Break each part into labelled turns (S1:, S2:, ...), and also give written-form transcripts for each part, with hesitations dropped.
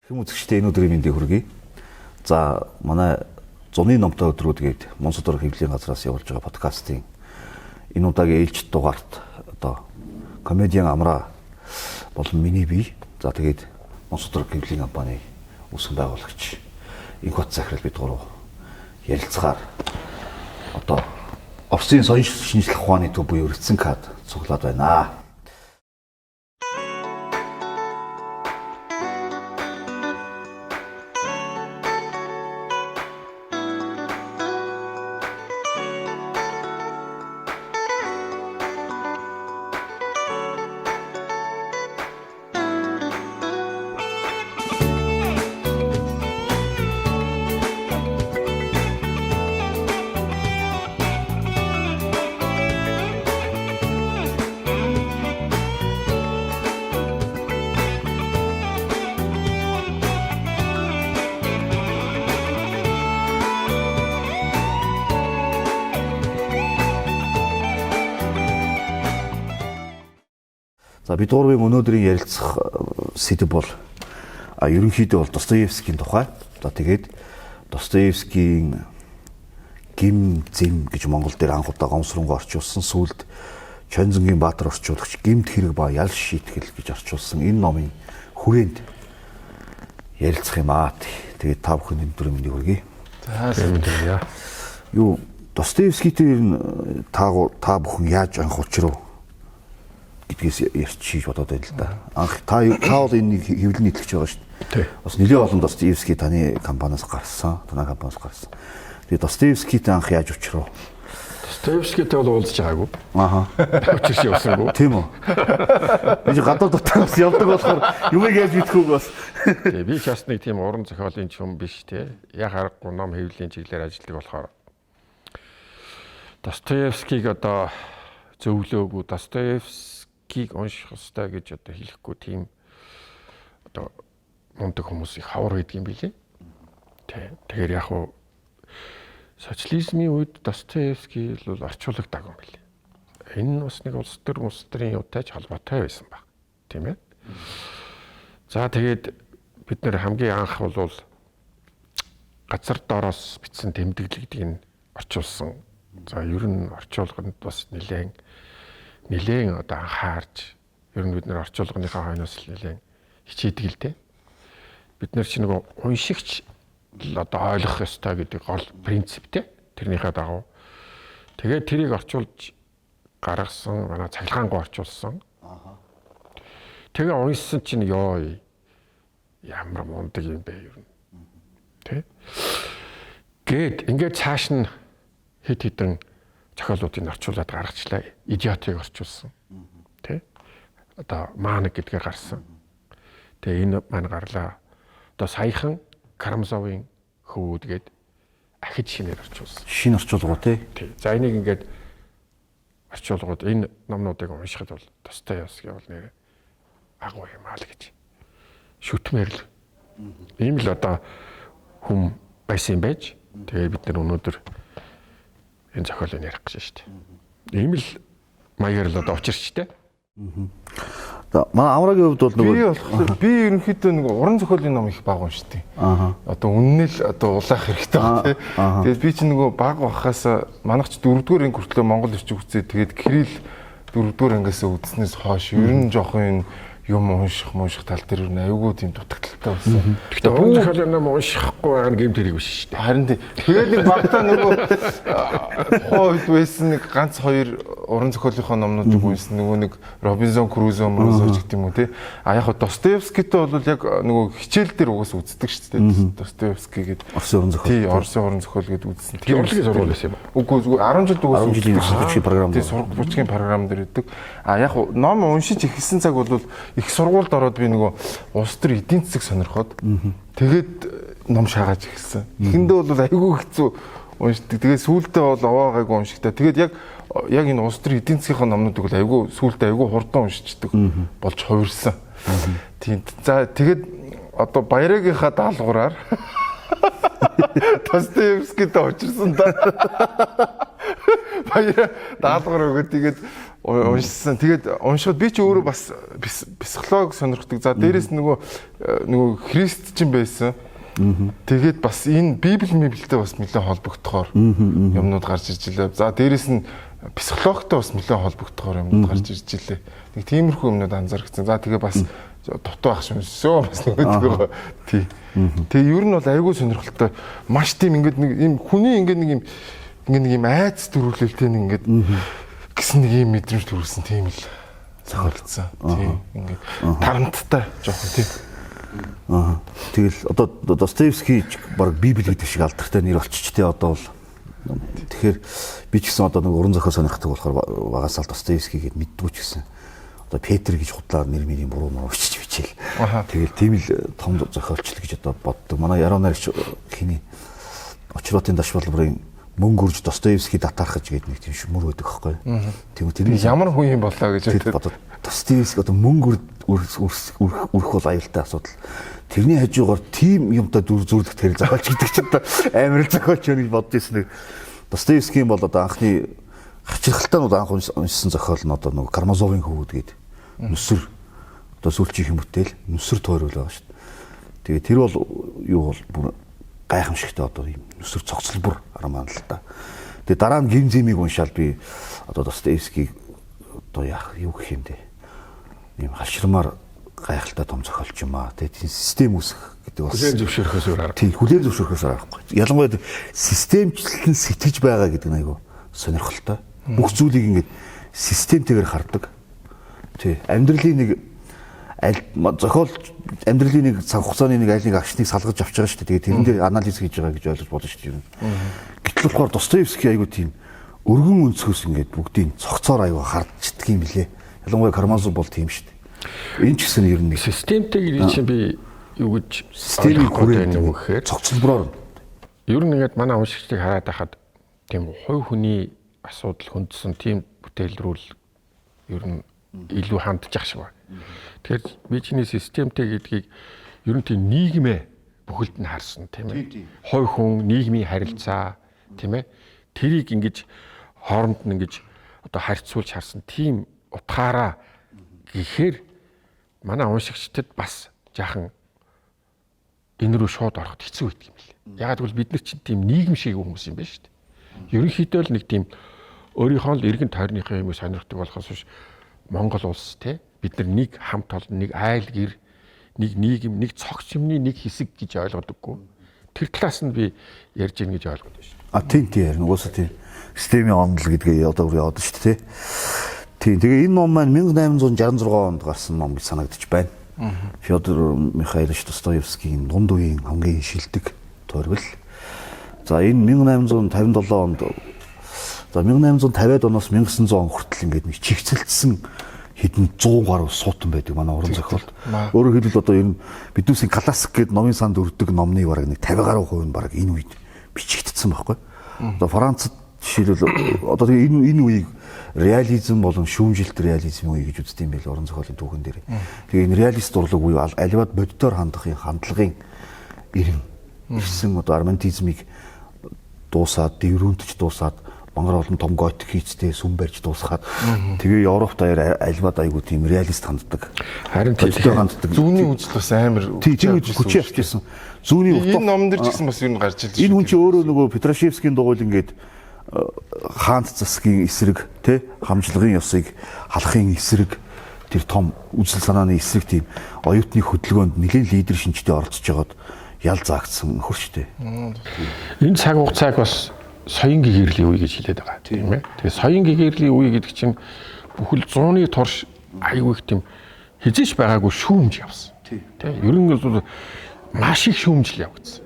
S1: Хэм үзэгчдээ энэ өдрийн мэндийг хүргэе. За манай зуны номтой өдрүүд гээд Монсодор хэвлэлийн газраас явуулж байгаа подкастын энэ удаагийн ээлжит дугаарт одоо комедиан Амраа болон миний бие. За тэгээд Монсодор хэвлэлийн компани үүсгэн байгуулагч Инхбат Захирал бид гурав ярилцгаар одоо Оросын соёл шинжлэх ухааны төв буюу РЦНК-д цуглаад байна. За бид гурвын өнөөдрийн ярилцах сэдэв бол ерөнхийдөө бол Достоевскийн тухай. За тэгээд Достоевскийн Гим зэм гэж Монгол дээр анх удаа гомсронгоо орчуулсан, сүүлд Чонзонгийн Баатар орчуулагч Гимт хэрэг ба ял шийтгэл гэж орчуулсан энэ номын хүрээнд ярилцах юм аа. Тэгээд та бүхэн энэ өдрийн мэндийг хүргэе.
S2: За сайн.
S1: Юу Достоевскийтэй ер нь та бүхэн яаж анх учрав гэдгээс ярьчих бодоод байна л да. Анх та бол энэ хэвлэл нийтлэгч байгаа шүү дээ. Бас нэлээд олон Достоевский таны компаниас гарсан, танай компаниас гарсан. Тэгээ Достоевскийтэй анх яаж учрав?
S2: Достоевскийтэй бол уулзч байгаагүй.
S1: Ааха.
S2: Учирч явсангүй.
S1: Тийм үү? Би гадуур дотор бас явдаг болохоор юмыг яаж мэдэхүүг бас.
S2: Тэгээ би ч бас нэг тийм уран зохиолын чум биш те. Яг аргагүй ном хэвлэлийн чиглэлээр ажилладаг болохоор Достоевскийг одоо зөвлөөгүй, Достоевскийг унших ёстой гэж одоо хэлэхгүй тийм одоо мундаг хүмүүс их хавар байдаг юм билээ. Тэ. Тэгэхээр яг уу социализмын үед Достоевский бол орчуулагдаг юм билээ. Энэ нь бас нэг улс төр улс төрийн юутай ч холбоотой байсан баг. Тийм ээ. За тэгээд бид нэр хамгийн анх бол газар доороос бичсэн тэмдэглэл гэдгийг нь орчуулсан. За ер нь орчуулганд бас нэлээн одоо анхаарч ер нь бид нэр орчуулганыхаа хойноос нэлээн хичээдэг л дээ. Бид нар чи нөгөө уншигч л одоо ойлгох ёстой гэдэг гол принциптэй тэрнийхээ дагуу. Тэгээд тэрийг орчуулж гаргасан, манай цахилгаангуу орчуулсан. Тэгээ уншсан чинь ёо ямар мундаг юм бэ ер нь. Тэ? Гээд ингээд цааш нь хэд хэдэн зохиолуудыг орчуулад гаргачлаа. Идиотыг орчуулсан. Тэ? Одоо Маанаг гэдгээр гарсан. Тэгээ энэ маань гарлаа. Одоо саяхан Карамзовын хөвүүд гээд ахиж шинээр орчуулсан.
S1: Шинэ орчуулгуу тий.
S2: Тий. За энийг ингээд орчуулгууд энэ номнуудыг уншихад бол Достоевский бол нэр агуу юм аа л гэж шүтмээр л. Ийм л одоо хүм байсан юм байж. Тэгээ бид нар өнөөдөр энэ зохиолыг ярих гэж байна шүү дээ. Ийм л маягаар л одоо учирч тэ.
S1: За манай Амрагийн хувьд бол
S3: нөгөө би ерөнхийдөө нөгөө уран зохиолын ном их баг уншдیں۔ Одоо үнэн л одоо улаах хэрэгтэй баг тий. Тэгээд би чинь нөгөө баг байхаас манайх ч 4-р анги хүртлээр Монгол эрчим хүчээ тэгээд Кирилл 4-р ангиас үзснээс хойш ер нь жоохон энэ юм унших тал дээр нь аюулгүй тийм дутагдaltaй болсон.
S2: Гэхдээ уран зохиолын ном уншихгүй байгаа нь гэмт хэрэг биш шүү дээ.
S3: Харин тий. Тэгээд нэг багтаа нөгөө тухайн үед байсан нэг ганц хоёр уран зохиолынхоо номнуудыг уншсан. Нөгөө нэг Робинзон Крузо мөрөсөө ч гэдэг юм уу тий. А яг Достоевскийтэй бол яг нөгөө хичээл дээр угаас үздэг шүү дээ. Достоевский гэдэг
S1: Оросын уран зохиол.
S3: Тий, Оросын уран зохиол гэдэг үзсэн.
S2: Тэр урлагийн сургууль байсан юм
S3: уу? Үгүй зүгээр 10 жил угаас
S1: 10 жилийн сургуулийн програм.
S3: Тий, сургуулийн програм дээр өгдөг. А яг ном уншиж эхэлсэн цаг бол их сургуульд ороод би нөгөө улс төр эдийн засаг сонирхоод тэгээд ном шаагааж эхэлсэн. Эхэндээ бол айгүй хэцүү уншдаг. Тэгээд сүүлдээ бол овоогайгүй уншигтай. Тэгээд яг энэ улс төр эдийн засгийнхаа номнуудыг бол айгүй сүүлдээ айгүй хурдан уншичдаг болж хувирсан. Тийм. За тэгээд одоо Баярагийнхаа даалгавраар Достоевскийтэй учирсан да. Баяра даалгавар өгөөд тэгээд Уншсан. Тэгээд уншихад би ч өөрөө бас психолог сонирхдаг. За дээрэс нь нөгөө христчин байсан. Тэгээд бас энэ библи миблтэй бас нэлээд холбогдохоор юмнууд гарч ирж илээ. За дээрэс нь психологтой бас нэлээд холбогдохоор юмнууд гарч ирж илээ. Нэг тиймэрхүү юмнууд анзаарчихсан. За тэгээ бас дутуу ах шүнсөө бас нөгөөдгөө. Тий. Тэгээ ер нь бол айгүй сонирхолтой. Маш тийм ингээд нэг юм хүний ингээд нэг юм ингээд нэг юм айц төрүүлэлтэй нэг ингээд гэсэн нэг юм мэдрэмж төрүүлсэн тийм л зохиолцсон. Тий. Ингээд тарамттай жоохон тий.
S1: Аа. Тэгэл одоо Достоевский баг Библи гэдэг шиг алдартай нэр болчих тий одоо бол. Тэгэхээр би ч гэсэн одоо нэг уран зохиол сонирхдаг болохоор багасаа л Достоевский гэд мэддгүү ч гэсэн одоо Петр гэж худлаар нэр мөрийн буруу муу бичиж бичээл. Тэгэл тийм л том зохиолч л гэж одоо боддог. Манай Яруу найрагч хиний Очротын дашбалбарын мөнгө үрж Достоевский татаархаж гэдэг нэг тийм шүмөр байдаг байхгүй.
S3: Тэгвэл тэр ямар хүн юм болоо гэж
S1: бодод Достоевский одоо мөнгө үрэх бол аюултай асуудал. Тэрний хажуугаар тийм юмтай дүр зүрлэх тэр зохиолч гэдэг чинь одоо амар л зохиолч юм гэж бодож ирсэн нэг Достоевскийн бол одоо анхны хачирхалтай нь анх уншсан зохиол нь одоо нөгөө Кармазовын хөвгүүд гэдэг нүсэр одоо сүүлчийн бүтээл нүсэр тойрол байгаа шүү дээ. Тэгээ тэр бол юу бол бүр гайхамшигтай одоо ийм нүсэр цогцлбор роман л та. Тэгээ дараа нь Гимзимийг уншаал би одоо Достоевскийг одоо яах юу гэх юм бэ? Ийм хаширмаар гайхалтай том зохиолч юм аа. Тэгээ тийм систем үүсгэх гэдэг
S2: бас хүлээн зөвшөөрөхөөс өөр арга.
S1: Тийм хүлээн зөвшөөрөхөөс аргагүй. Ялангуяа системчлэн сэтгэж байгаа гэдэг нь айгүй сонирхолтой. Бүх зүйлийг ингээд системтэйгээр хардаг. Тий. Амьдралын нэг аль зохиол амьдралын нэг цаг хугацааны нэг аль нэг агшныг салгаж авч байгаа шүү дээ. Тэгээ тэрэн дээр анализ хийж байгаа гэж ойлгож болно шүү дээ. Гэтэл болохоор Достоевский айгүй тийм өргөн өнцгөөс ингээд бүгдийг цогцоор айгүй хардчихдаг юм билэ. Ялангуяа Карамазов бол тийм шүү дээ. Энэ ч гэсэн ер нь нэг
S2: системтэй гэж чинь би юу гэж
S1: системийг хүрээд нэг гэхээр цогцлбороор
S2: ер нь ингээд манай уншигчдыг хараад байхад тийм хувь хүний асуудал хөндсөн тийм бүтээл рүү л ер нь илүү хандчих шиг байна. Тэгэхээр би чиний системтэй гэдгийг ер нь тийм нийгмээ бүхэлд нь харсан тийм ээ. Хувь хүн, нийгмийн харилцаа тийм ээ. Тэрийг ингэж хооронд нь ингэж одоо харьцуулж харсан тийм утгаараа гэхээр манай уншигчдад бас жаахан энэ рүү шууд ороход хэцүү байдаг юм билээ. Ягаад гэвэл бид нар чинь тийм нийгэм шиг хүмүүс юм байна шүү дээ. Ерөнхийдөө л нэг тийм өөрийнхөө л эргэн тойрныхоо юм сонирхдаг болохоос биш Монгол улс те бид нар нэг хамт олон, нэг айл гэр, нэг нийгэм, нэг цогц юмны нэг хэсэг гэж ойлгодоггүй. Тэр талаас нь би ярьж гин гэж ойлгоод байна шүү.
S1: А тийм тийм ярина. Угаасаа тийм системийн онол гэдгээ одоо бүр яваад шүү дээ. Тийм. Тэгээ энэ ном маань 1866 онд гарсан ном гэж санагдчих байна. Фёдор Михайлович Достоевскийн дунд үеийн хамгийн шилдэг тойргол. За энэ 1857 онд за 1850-ад оноос 1900 он хүртэл ингээд нэг чигцэлдсэн хэдэн 100 гаруй суутан байдаг манай уран зохиолд. Өөрөөр хэлбэл одоо ер нь биднүүсийн классик гэдэг номын санд өрдөг номны бараг нэг 50 гаруй хувь нь бараг энэ үед бичигдсэн байхгүй. Одоо Францад жишээлбэл одоо тэгээ энэ үеийг реализм болон шүүмжилт реализмын үе гэж үздэг юм байл уран зохиолын түүхэн дээр. Тэгээ энэ реалист урлаг буюу аливаад боддоор хандахын хандлагын ирэн ирсэн одоо романтизмыг дуусаад, дэврүүнтж дуусаад мангар олон том готик хийцтэй сүм барьж дуусгаад тэгээ Европт даяар аливаад айгуу тийм реалист ханддаг.
S2: Харин
S1: тийм ханддаг.
S3: Зүүнний үзэл бас амар
S1: тийм хүч явчихсан. Зүүнний
S3: утга энэ номон дээр ч гэсэн бас юу гарч ирж.
S1: Энэ хүн чи өөрөө нөгөө Петрашевскийн дугуйл ингээд хаант засгийн эсрэг тий хамжлагын ёсыг халахын эсрэг тэр том үзэл санааны эсрэг тийм оюутны хөдөлгөөнд нэлээд лидер шинжтэй оролцож байгаад ял заагдсан нөхөр шүү дээ.
S2: Энэ цаг хугацааг бас соён гэгэрлийн үе гэж хэлээд байгаа тийм ээ. Тэгээ соён гэгэрлийн үе гэдэг чинь бүхэл зууны турш аюу их тийм хизээч байгаагүй шүүмж явсан. Тийм. Ер нь бол маш их шүүмжил явагдсан.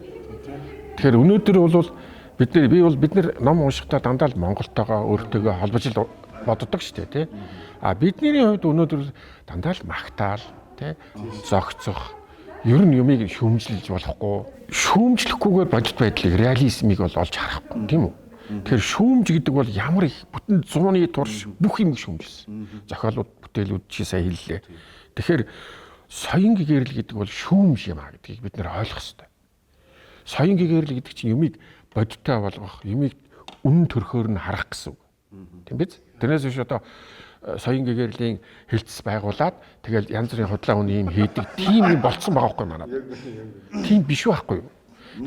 S2: Тэгэхээр өнөөдөр бол бид нар ном уншихдаа дандаа л Монголтойгоо өөртөөгөө холбож л боддог шүү дээ, тий. А бидний хувьд өнөөдөр дандаа л магтаал, тий, зогцох, ер нь юмыг шүүмжлэж болохгүй. Шүүмжлэхгүйгээр бодит байдлыг реализмыг бол олж харахгүй, тийм үү? Тэгэхээр шүүмж гэдэг бол ямар их бүтэн зууны турш бүх юм шүүмжилсэн. Зохиолууд, бүтээлүүд чи сая хэллээ. Тэгэхээр соён гэгэрэл гэдэг бол шүүмж юм а гэдгийг бид нэр ойлгох ёстой. Соён гэгэрэл гэдэг чинь юмыг бодиттой болгох, юмыг үнэн төрхөөр нь харах гэсэн үг. Тийм биз? Тэрнээс биш одоо соён гэгэрлийн хэлцс байгуулад тэгэл янз бүрийн худлаа үний юм хийдэг тийм юм болцсон байгаа байхгүй манай. Тийм биш байхгүй юу?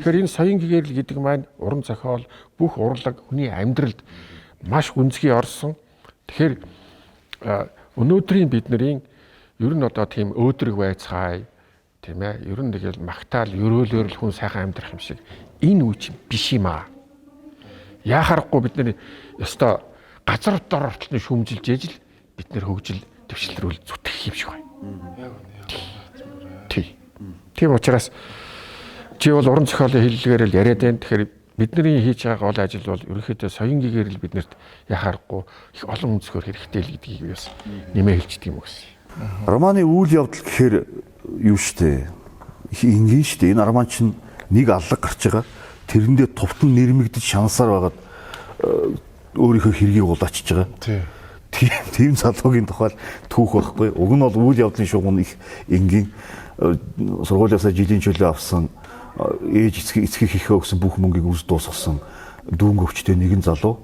S2: Тэгэхээр энэ соён гэгэрэл гэдэг маань уран зохиол, бүх урлаг хүний амьдралд маш гүнзгий орсон. Тэгэхээр өнөөдрийн бидний ер нь одоо тийм өөдрөг байцгаая тийм ээ. Ер нь тэгэл магтаал ерөөлөөр л хүн сайхан амьдрах юм шиг энэ үе чинь биш юм аа. Яхаарахгүй бид нэр ёстой газар дор ортол нь шүүмжилж ээж л бид нэр хөгжил дэвшлэрүүл зүтгэх юм шиг байна.
S3: Яг үнэ.
S2: Тий. Тийм учраас чи бол уран зохиолын хэллэгээр л яриад байна. Тэгэхээр бидний хийж байгаа гол ажил бол ерөнхийдөө соён гэгэрэл биднэрт яхаарахгүй их олон өнцгөр хэрэгтэй л гэдгийг би бас нэмээ хэлчихдэг юм гэсэн.
S1: Романы үйл явдал гэхээр юу штэ их энгийн штэ. Энэ роман чинь нэг аллаг гарч байгаа. Тэрэндээ тувтан нэрмэгдэж шансаар байгаад өөрийнхөө хэргийг улаачж байгаа.
S3: Тий.
S1: Тийм залуугийн тухай түүх байхгүй. Уг нь бол үйл явдлын шугам их энгийн сургуулиасаа жилийн чөлөө авсан ээж эцэг ихээ өгсөн бүх мөнгийг үс дуусгасан дүүнг өвчтэй нэгэн залуу.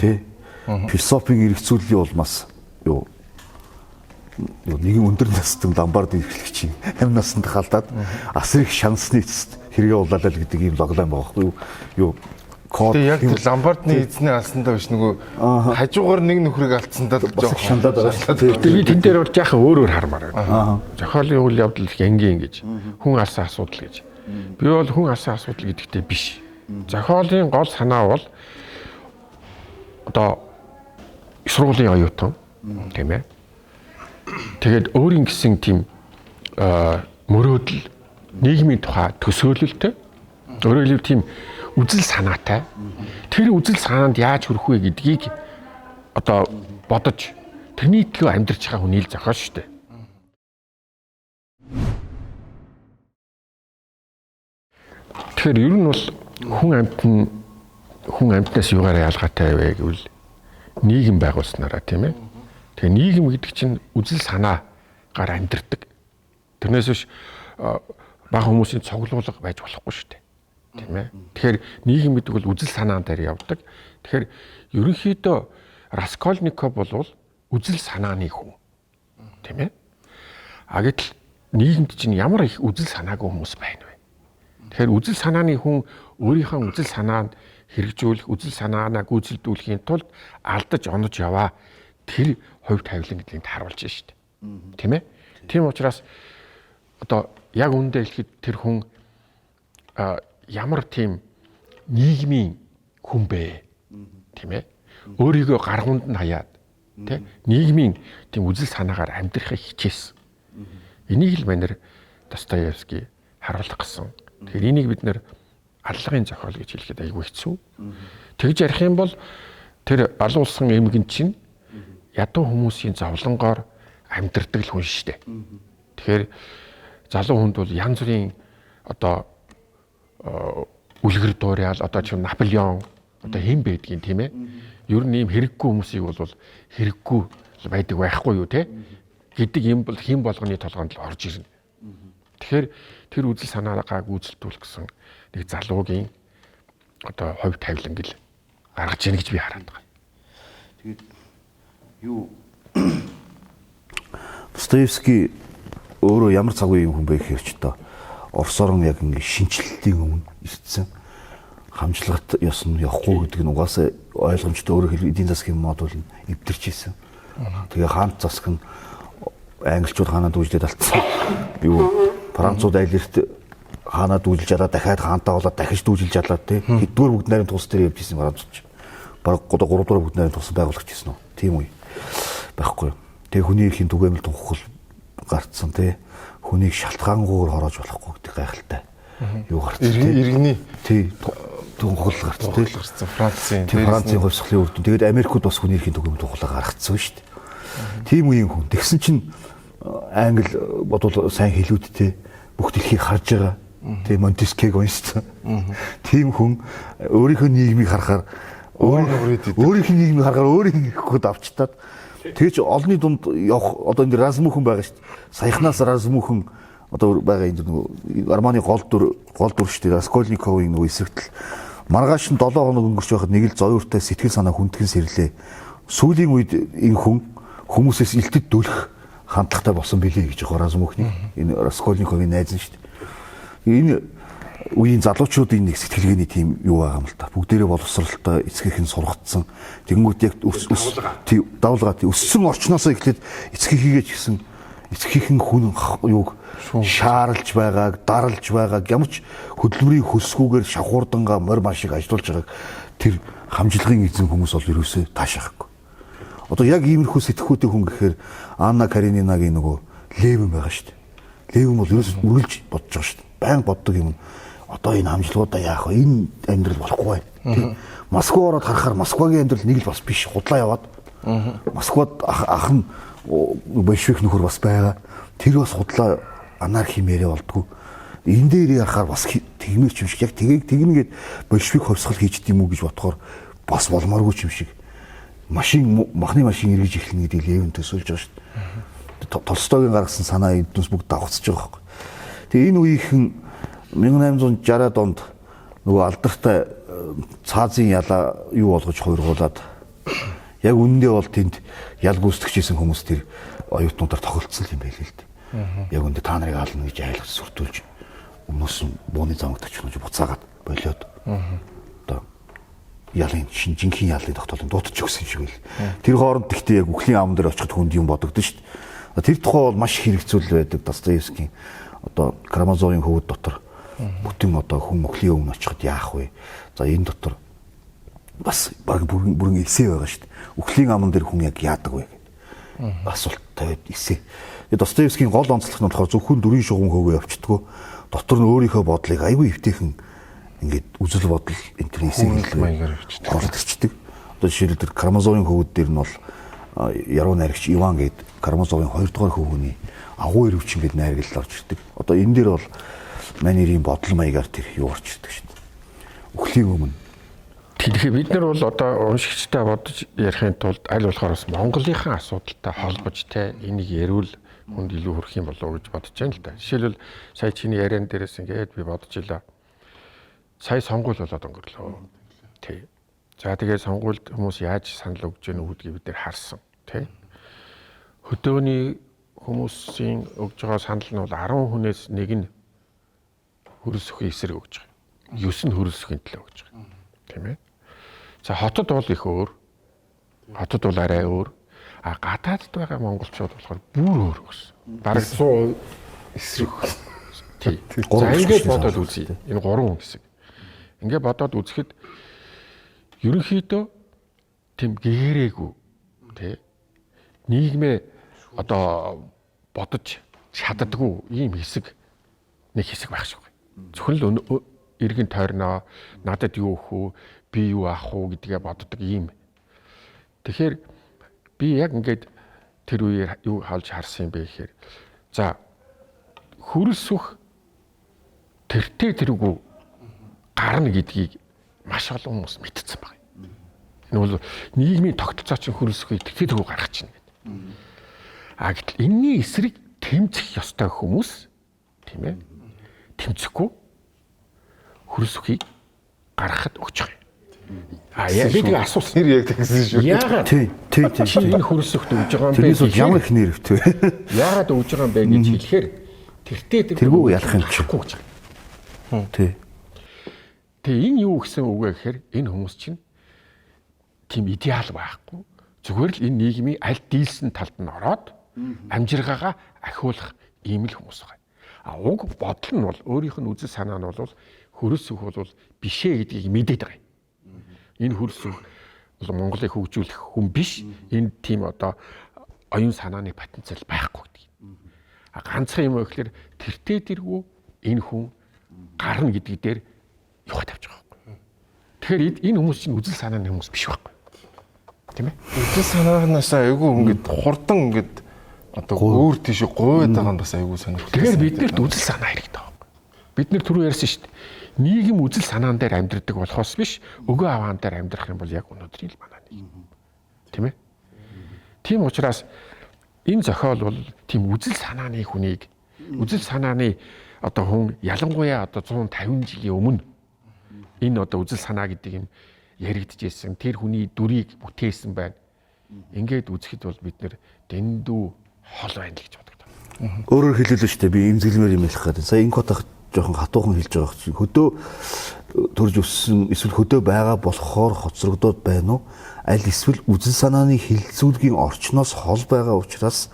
S1: Тий. Философийн эргэцүүллийн улмаас юу нэгэн өндөр настан ламбард эрхлэгч амь насанд халдаад асар их шансны эцэст хэрэгээ улаалал гэдэг ийм логлайн байгаа байхгүй юу? Код
S3: Тэгээ яг тэр ломбардны эзний алсандаа биш нөгөө хажуугаар нэг нөхрийг алдсандаа л
S1: бас их шаналаад байгаа шүү дээ.
S2: Тэгээ би тэн дээр бол жаахан өөр өөр хармаар байна. Зохиолын үйл явдал их энгийн гэж хүн алсан асуудал гэж. Би бол хүн алсан асуудал гэдэгтэй биш. Зохиолын гол санаа бол одоо их сургуулийн оюутан тийм ээ. Тэгээд өөрийн гэсэн тийм мөрөөдөл нийгмийн тухай төсөөлөлтэй өөрөөр хэлбэл тийм үзэл санаатай. Тэр үзэл санаанд яаж хүрэх вэ гэдгийг одоо бодож тэрний төлөө амьдарч байгаа хүний л зохиол шүү дээ. Тэгэхээр ер нь бол хүн амьтнаас юугаараа ялгаатай вэ гэвэл нийгэм байгуулснараа тийм ээ. Тэгээ нийгэм гэдэг чинь үзэл санаагаар амьдардаг. Тэрнээс биш бага хүмүүсийн цуглуулга байж болохгүй шүү дээ. Тийм ээ. Тэгэхээр нийгэм гэдэг бол үзэл санаан дээр явдаг. Тэгэхээр ерөнхийдөө Раскольников бол үзэл санааны хүн. Тийм ээ. А гэтэл нийгэмд чинь ямар их үзэл санаагүй хүмүүс байна вэ? Тэгэхээр үзэл санааны хүн өөрийнхөө үзэл санаанд хэрэгжүүлэх, үзэл санаанаа гүйцэлдүүлэхийн тулд алдаж онож яваа тэр хувь тавилан гэдгийг харуулж байна шүү дээ. Тийм ээ. Тийм учраас одоо яг үүндээ хэлэхэд тэр хүн ямар тийм нийгмийн хүн бэ? Тийм ээ. Өөрийгөө гаргуунд нь хаяад тий нийгмийн тийм үзэл санаагаар амьдрахыг хичээсэн. Энийг л манер Достоевский харуулах гэсэн. Тэгэхээр энийг бид нэр аллагын зохиол гэж хэлэхэд айгүй хэцүү. Тэгж ярих юм бол тэр алуулсан эмгэн чинь ядуу хүмүүсийн зовлонгоор амьдрдаг л хүн шүү дээ. Тэгэхээр залуу хүнд бол янз бүрийн одоо үлгэр дуурайал одоо чинь Наполеон одоо хэн байдгийг тийм ээ. Ер нь ийм хэрэггүй хүмүүсийг бол хэрэггүй байдаг байхгүй юу те гэдэг юм бол хэн болгоны толгойд л орж ирнэ. Тэгэхээр тэр үзэл санаагаа гүйцэлдүүлэх гэсэн нэг залуугийн одоо хувь тавилан гэл гаргаж ийн гэж би хараад байгаа.
S1: Тэгээд юу Достоевский өөрөө ямар цаг үеийн хүн бэ гэхээр ч одоо Оросоор нь яг ингэ шинчлэлтийн өмнө ирсэн хамжлагат ёс нь явахгүй гэдэг нь угаасаа ойлгомжтой өөрөө эдийн засгийн мод бол эвдэрч исэн. Тэгээ хаант засаг нь англичууд хаанаа дүүжлээд алдсан. Юу Францууд айл эрт хаанаа дүүжилж алаа дахиад хаантаа болоод дахиж дүүжилж алаа тий. Хэддүгээр бүгд найрамд тус дээр явж исэн францууд ч. Бараг 3 дугаар бүгд найрамд тус байгуулагч исэн үү. Тийм үе байхгүй. Тэгээ хүний эрхийн түгээмэл тунхал гарцсан тий. Хүнийг шалтгаангүйгээр хороож болохгүй гэдэг гайхалтай. Юу гарцсан тий.
S3: Иргэний
S1: тий тунхал гарцсан тий.
S3: гарцсан Францын.
S1: Францын хувьсгалын үр дүн. Тэгээд Америкууд бас хүний эрхийн түгээмэл тунхлаа гаргацсан шүү дээ. Тийм үеийн хүн. Тэгсэн чинь англи бодвол сайн хэлүүдтэй бүх дэлхийг харж байгаа. Тэгээ Монтескийг уншсан. Тийм хүн өөрийнхөө нийгмийг харахаар өөрийнх нь нийгмийг харахаар өөрийнх нь ихэхэд авчтаад тэгэж олонний дунд явах одоо энэ Размүхэн байгаа шүү дээ. Саяхнаас Размүхэн одоо байгаа энэ нөгөө Арманы гол дүр шүү дээ. Раскольниковын нөгөө эсрэгтэл маргааш нь 7 хоног өнгөрч байхад нэг л зовёртой сэтгэл санаа хүндгэн сэрлээ. Сүүлийн үед энэ хүн хүмүүсээс илтэд дүлэх хандлагатай болсон билээ гэж байгаа Разумухин. Энэ Раскольниковын найз нь шүү дээ. Энэ үеийн залуучуудын нэг сэтгэлгээний тийм юу байгаа юм л та. Бүгдээрээ боловсралтай эцгийнх нь сургацсан. Тэнгүүт яг давлгаа тий өссөн орчноосоо эхлээд эцгийнхийгээ ч гэсэн эцгийнх нь хүн юуг шаарлж байгааг, дарлж байгааг ямар ч хөдөлмөрийн хөлсгүүгээр шавхуурдангаа морь маш их ажилуулж байгааг тэр хамжлагын эзэн хүмүүс бол ерөөсөө таашаахгүй. Одоо яг иймэрхүү сэтгхүүтэй хүн гэхээр Анна Каренинагийн нөгөө Левин байгаа шүү дээ. Левин бол ерөөсөө үргэлж бодож байгаа шүү дээ. Баян боддог юм. Одоо энэ хамжлагуудаа яах вэ? Энэ амьдрал болохгүй байна. Тий. Москва ороод харахаар Москвагийн амьдрал нэг л бас биш. Худлаа яваад. Москвад ах нь большевик нөхөр бас байгаа. Тэр бас худлаа анархи мэрэ болдгоо. Энэ дээр ярахаар бас тэгмэр юм шиг яг тгийг тэгнгээд большевик хувьсгал хийж дим үү гэж бодохоор бас болмооргүй юм шиг. Машин махны машин эргэж эхэлнэ гэдгийг Левин төсөөлж байгаа шүү дээ. Толстойгийн гаргасан санаа эднээс бүгд давхцаж байгаа байхгүй. Тэгээ энэ үеийнхэн 1860-ад онд нөгөө алдартай цаазын ялаа юу болгож хувиргуулад яг үнэндээ бол тэнд ял гүйцэтгэжсэн хүмүүс тэр оюутнуудаар тохиолдсон юм байл л дээ. Яг үнэндээ та нарыг аална гэж айлгаж сүртүүлж өмнөөс нь бууны замд очихнож буцаагаад болиод одоо ялын шин жинхэнэ ялын тогтоолын дуутаж өгсөн юм шиг байл. Тэр хооронд гэхдээ яг үхлийн ам дээр очиход хүнд юм бодогдсон шүү дээ. Тэр тухай бол маш хэрэгцүүл байдаг Достоевскийн одоо Карамазовын хөвөд дотор бүтэн одоо хүн үхлийн өмнө очиход яах вэ? За энэ дотор бас баг бүрэн эсэ байгаа шүү дээ. Үхлийн аман дээр хүн яг яадаг вэ гэдэг асуулт тавиад эсэ. Тэгээ Достоевскийн гол онцлог нь болохоор зөвхөн дүрийн шугам хөөгөө явчихдгүү. Дотор нь өөрийнхөө бодлыг айгүй эвтэйхэн ингээд үзэл бодол энэ төр эсэ
S3: маягаар явчихдаг.
S1: Оруулж ирчдэг. Одоо жишээлбэл тэр Карамазовын хөвөд дээр нь бол яруу найрагч Иван гээд Карамазовын 2 дугаар хөвгөний агуу ирвчин гээд найрагл орж ирдэг. Одоо энэ дээр бол манерийн бодол маягаар тэр юу орж ирдэг шүү дээ. Үхлийн өмнө.
S2: Тэгэхээр бид нар бол одоо уншигчтай бодож ярихын тулд аль болохоор бас Монголынхаа асуудалтай холбож те энийг ярил хүнд илүү хүрэх юм болов уу гэж бодож байна л да. Жишээлбэл сая чиний яриан дээрээс ингээд би бодож илаа. Сая сонгуул болоод өнгөрлөө. Тий. За тэгээ сонгуульд хүмүүс яаж санал өгж гэнэ гэдгийг бид нэр харсан тий. Хөдөөний хүмүүсийн өгж байгаа санал нь бол 10 хүнээс нэг нь хөрөлсөхийн эсрэг өгж байгаа. 9 нь хөрөлсөхийн төлөө өгж байгаа. Тийм ээ. За хотод бол их өөр. Хотод бол арай өөр. А гадаадд байгаа монголчууд болохоор бүр өөр өгсөн. Бараг
S3: 100% эсрэг өгсөн.
S2: Тий. За ингээд бодоод үзье. Энэ гурван хэсэг. Ингээд бодоод үзэхэд ерөнхийдөө тийм гэрээгүй тий. Нийгмээ одоо бодож чаддаггүй ийм хэсэг нэг хэсэг байх шиг байна. Зөвхөн л эргэн тойрноо надад юу өгөх үү, би юу авах уу гэдгээ боддог ийм. Тэгэхээр би яг ингээд тэр үеэр юу халж харсан юм бэ гэхээр за хөрөлсөх тэртээ тэргүй гарна гэдгийг маш олон хүмүүс мэдсэн байна. Энэ бол нийгмийн тогтолцоо чинь хөрөлсөхийг тэртээ тэргүй гаргах чинь гэдэг. А гэтэл энэний эсрэг тэмцэх ёстой хүмүүс тийм ээ тэмцэхгүй хөрөлсөхийг гаргахад өгч байгаа юм. А би тэгээ асуусан.
S3: Тэр яг тэгсэн шүү.
S2: Яагаад?
S1: Тий, тий, тий.
S2: Чи энэ хөрөлсөхт өгж байгаа юм бэ?
S1: Тэрнээс бол ямар их нэр өвтөө.
S2: Яагаад өгж байгаа юм бэ гэж хэлэхээр тэртээ
S1: тэргүй ялах юм чи.
S2: Гэж.
S1: Тий.
S2: Тэгээ энэ юу гэсэн үг вэ гэхээр энэ хүмүүс чинь тийм идеал байхгүй. Зүгээр л энэ нийгмийн аль дийлсэн талд нь ороод амжиргаагаа ахиулах ийм л хүмүүс байгаа. А уг бодол нь бол өөрийнх нь үзэл санаа нь бол хөрөлсөх бол бишээ гэдгийг мэдээд байгаа юм. Энэ хөрөлсөх бол Монголыг хөгжүүлэх хүн биш. Энэ тийм одоо оюун санааны потенциал байхгүй гэдэг. А ганцхан юм уу гэхээр тэртээ тэргүй энэ хүн гарна гэдэг дээр юха тавьж байгаа байхгүй. Тэгэхээр энэ хүмүүс чинь үзэл санааны хүмүүс биш байхгүй. Тийм ээ?
S3: Үзэл санаанаас айгүй ингээд хурдан ингээд одоо өөр тийш гуйд байгаа нь бас айгүй сонирхолтой.
S2: Тэгэхээр биднэрт үзэл санаа хэрэгтэй байхгүй. Бид нэр түрүү ярьсан шүү дээ. Нийгэм үзэл санаан дээр амьдрдаг болохоос биш, өгөө аваан дээр амьдрах юм бол яг өнөөдрийн л манай нийгэм. Тийм ээ? Тийм учраас энэ зохиол бол тийм үзэл санааны хүнийг үзэл санааны одоо хүн ялангуяа одоо 150 жилийн өмнө энэ одоо үзэл санаа гэдэг юм яригдчихсэн. Тэр хүний дүрийг бүтээсэн байна. Ингээд үзэхэд бол бид нэр дэндүү хол байна л гэж бодогдоо.
S1: Өөрөөр хэлбэл шүү дээ, би эмзэглэмээр юм ярих гэдэг. Сая инкотах жоохон хатуухан хэлж байгаа чинь хөдөө төрж өссөн эсвэл хөдөө байгаа болохоор хоцрогдоод байна уу? Аль эсвэл үзэл санааны хилцүүлгийн орчноос хол байгаа учраас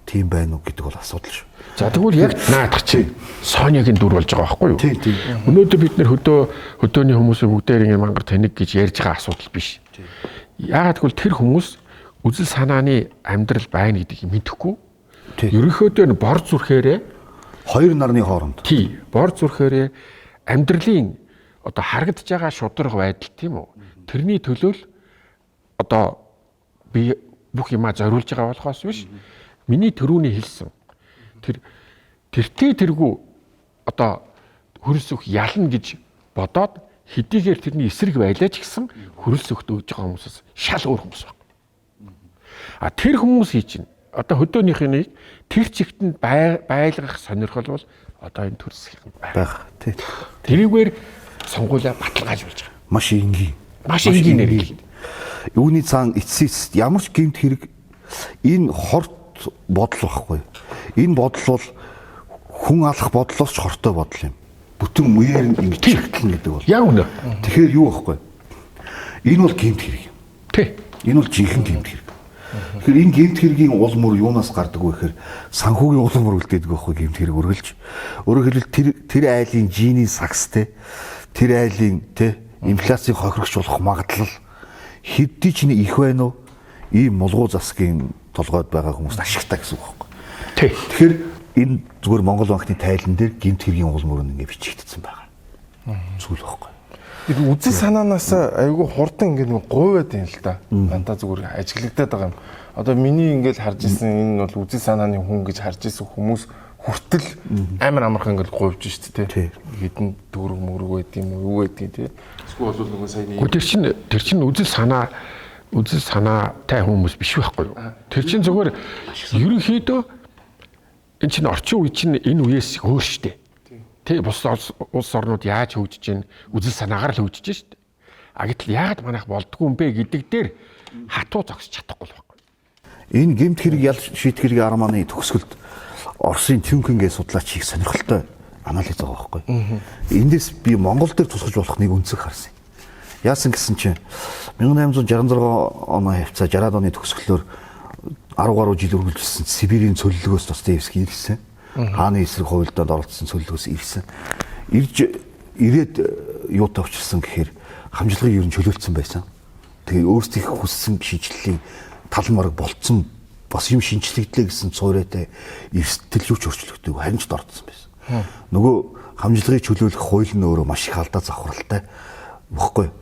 S1: тийм байна уу гэдэг бол асуудал шүү.
S2: За тэгвэл яг наадах чинь Сонягийн дүр болж байгаа байхгүй юу?
S1: Тийм, тийм.
S2: Өнөөдөр бид нэр хөдөөний хүмүүсийн бүгдээр ингэ мангар тэнэг гэж ярьж байгаа асуудал биш. Яагаад гэвэл тэр хүмүүс үзэл санааны амьдрал байна гэдгийг мэдэхгүй. Ерөнхийдөө нь бор зүрхээрээ
S1: хоёр нарны хооронд.
S2: Тий, бор зүрхээрээ амьдралын одоо харагдаж байгаа шударга байдал тийм үү? Тэрний төлөө л одоо би бүх юмаа зориулж байгаа болохоос биш. Миний төрүүний хэлсэн тэр тэртээ тэргүй одоо хөрөлсөх ялна гэж бодоод хэдийгээр тэрний эсрэг байлаа ч гэсэн хөрөлсөхт өгж байгаа хүмүүсээс шал өөр хүмүүс байна. А тэр хүмүүсийн чинь одоо хөдөөнийхнийг тэр чигт нь байлгах сонирхол бол одоо энэ төр засгийн
S1: байх. Тий.
S2: Тэрийгээр сонгуулиа баталгаажуулж байгаа.
S1: Маш энгийн.
S2: Маш энгийн нэр.
S1: Үүний цаан эцсийн ямар ч гэмт хэрэг энэ хорт бодол байхгүй. Энэ бодол бол хүн алах бодлоос ч хортой бодол юм. Бүтэн үеэр нь ингэж чигтлэн гэдэг бол.
S2: Яг үнэ.
S1: Тэгэхээр юу байхгүй? Энэ бол гэмт хэрэг юм.
S2: Тий.
S1: Энэ бол жинхэнэ гэмт хэрэг. Тэгэхээр энэ гэмт хэргийн уул мөр юунаас гардаг вэ гэхээр санхүүгийн уул мөр үлдээдэг байхгүй гэмт хэрэг үргэлж. Өөрөөр хэлбэл тэр айлын жиний сагс те тэр айлын те инфляцийг хохирогч болох магадлал хэдий ч их байна уу? Ийм мулгуу засгийн толгойд байгаа хүмүүст ашигтай гэсэн үг байхгүй.
S2: Тий.
S1: Тэгэхээр энэ зүгээр Монгол банкны тайлан дээр гэмт хэргийн уул мөр ингэ бичигдсэн байгаа. Зүйл байхгүй.
S3: Тэр үзэл санаанаас айгүй хурдан ингэ нэг гуйваад юм л да. Надаа зүгээр ажиглагдаад байгаа юм. Одоо миний ингээл харж исэн энэ бол үзэл санааны хүн гэж харж исэн хүмүүс хүртэл амар амархан ингээл гуйвж шít тэ. Хэдэн төгрөг мөрөг байд юм уу юу байдгийг тэ. Эсвэл бол нөгөө саяны
S2: Тэр чинь үзэл санаатай хүмүүс биш байхгүй юу? Тэр чинь зүгээр ерөнхийдөө энэ чинь орчин үе чинь энэ үеэс өөр штэ. Тэ бус улс орнууд яаж хөгжиж гин үзэл санаагаар л хөгжиж штэ. А гэтэл яагаад манайх болдгоо юм бэ гэдэг дээр хатуу зогсож чадахгүй л байхгүй.
S1: Энэ гэмт хэрэг ял шийтгэлгийн армааны төгсгөлд Оросын Тюнкингээ судлаач их сонирхолтой анализ байгаа байхгүй. Эндээс би Монгол дээр тусгаж болох нэг өнцөг харсан. Яасан гэсэн чинь 1866 оны хавцаа 60-аад оны төгсгөлөөр 10 гаруй жил үргэлжилсэн Сибирийн цөллөгөөс Достоевский ирсэн. Хааны эсрэг хуйлданд оролцсон цөллөгөөс ирсэн. Ирээд юутай учирсан гэхээр хамжлагыг ер нь чөлөөлцсөн байсан. Тэгээ өөрсдийнх хүссэн шинжлэлийн тал марг болцсон бас юм шинжлэгдлээ гэсэн цуурайтай эрсдэл юу ч өөрчлөгдөв, харин ч дордсон байсан. Нөгөө хамжлагыг чөлөөлөх хууль нь өөрөө маш их алдаа завхралтай баггүй.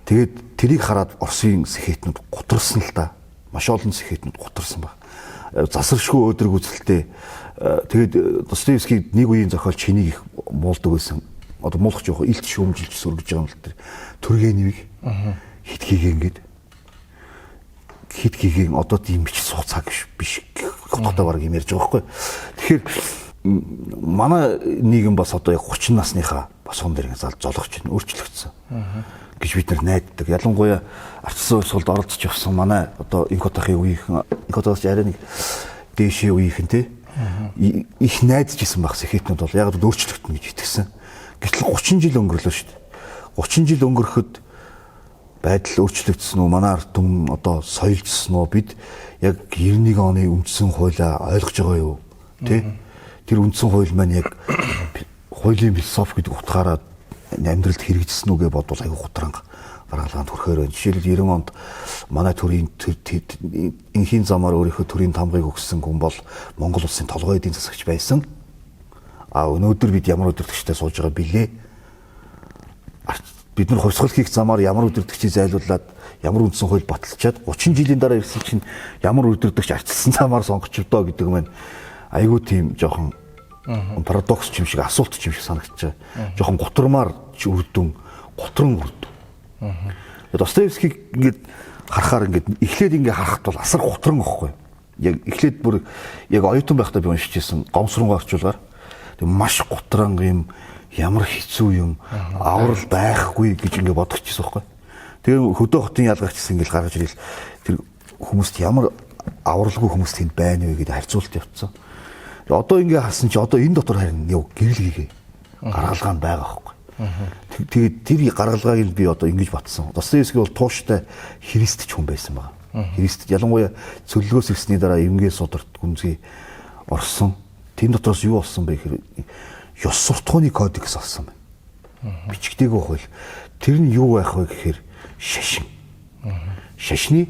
S1: Тэгээд тэрийг хараад Оросын сэхэтнүүд гутарсан л да. Маш олон сэхэтнүүд гутарсан баг. Засаршгүй өөдрөг үзэлтэй. Тэгээд Достоевский нэг үеийн зохиолч хэнийг их муулдаг байсан. Одоо муулах жоох илт шүүмжилж сөргөж байгаа юм л тэр. Түргэневийг хит хийгээ ингээд хит хийгээ одоо тийм бич суух цаг биш хоттой баг юм ярьж байгаа байхгүй. Тэгэхээр манай нийгэм бас одоо яг 30 насныхаа бас хон дээр ингээд золгоч өөрчлөгдсөн гэж бид нар найддаг. Ялангуяа ардчилсан хувьсгалд оролцож явсан манай одоо Инкотахын үеийнхэн, Инкотаас арай нэг дээшээ үеийнхэн те их найдаж исэн баг сэхэтнүүд бол яг л өөрчлөгдөнө гэж итгэсэн. Гэтэл 30 жил өнгөрлөө шүү дээ. 30 жил өнгөрөхөд байдал өөрчлөгдсөн үү? Манай ард түмэн одоо соёлжсон уу? Бид яг 91 оны үндсэн хуулиа ойлгож байгаа юу? Тэ? Тэр үндсэн хууль маань яг хуулийн философи гэдэг утгаараа амьдралд хэрэгжсэн үү гэж бодвол айгүй гутранг гаргалгаанд хүрэхээр байна. Жишээлбэл 90 онд манай төрийн энхийн замаар өөрийнхөө төрийн тамгыг өгсөн хүн бол Монгол улсын толгой эдийн засагч байсан. А өнөөдөр бид ямар өдөртөгчтэй сууж байгаа билээ? Бид нар хувьсгал хийх замаар ямар өдөртөгчийг зайлуулад ямар үндсэн хууль баталчаад 30 жилийн дараа ирсэн чинь ямар өдөртөгч арчилсан замаар сонгочдоо гэдэг маань айгүй тийм жоохон парадокс юм шиг асуулт юм шиг санагдчихаа. Жоохон гутармаар үрдүн, гутран үрдүн. Достоевскийг ингээд харахаар ингээд эхлээд ингээд харахад бол асар гутран байхгүй. Яг эхлээд бүр яг оюутан байхдаа би уншиж ирсэн гомсронгоо орчуулгаар тэг маш гутран юм ямар хэцүү юм аврал байхгүй гэж ингээд бодох чийсэн байхгүй. Тэгээ хөдөө хотын ялгагч гэсэн ингээд гаргаж ирэл Тэр хүмүүст ямар авралгүй хүмүүс тэнд байна вэ гэдэг харьцуулт явцсан. Одоо ингээ харсан чи одоо энэ дотор харин юу гэрэл хийгээ гаргалгаа нь байгаа байхгүй. Тэгээд тэр гаргалгааг би одоо ингэж батсан. Достоевский бол тууштай христч хүн байсан байна. Христ ялангуяа цөллөгөөс ирсний дараа эмгээ сударт гүнзгий орсон. Тэн дотроос юу болсон бэ гэхээр ёс суртахууны кодекс олсон байна. Бичгдээгүй хууль. Тэр нь юу байх вэ гэхээр шашин. Шашны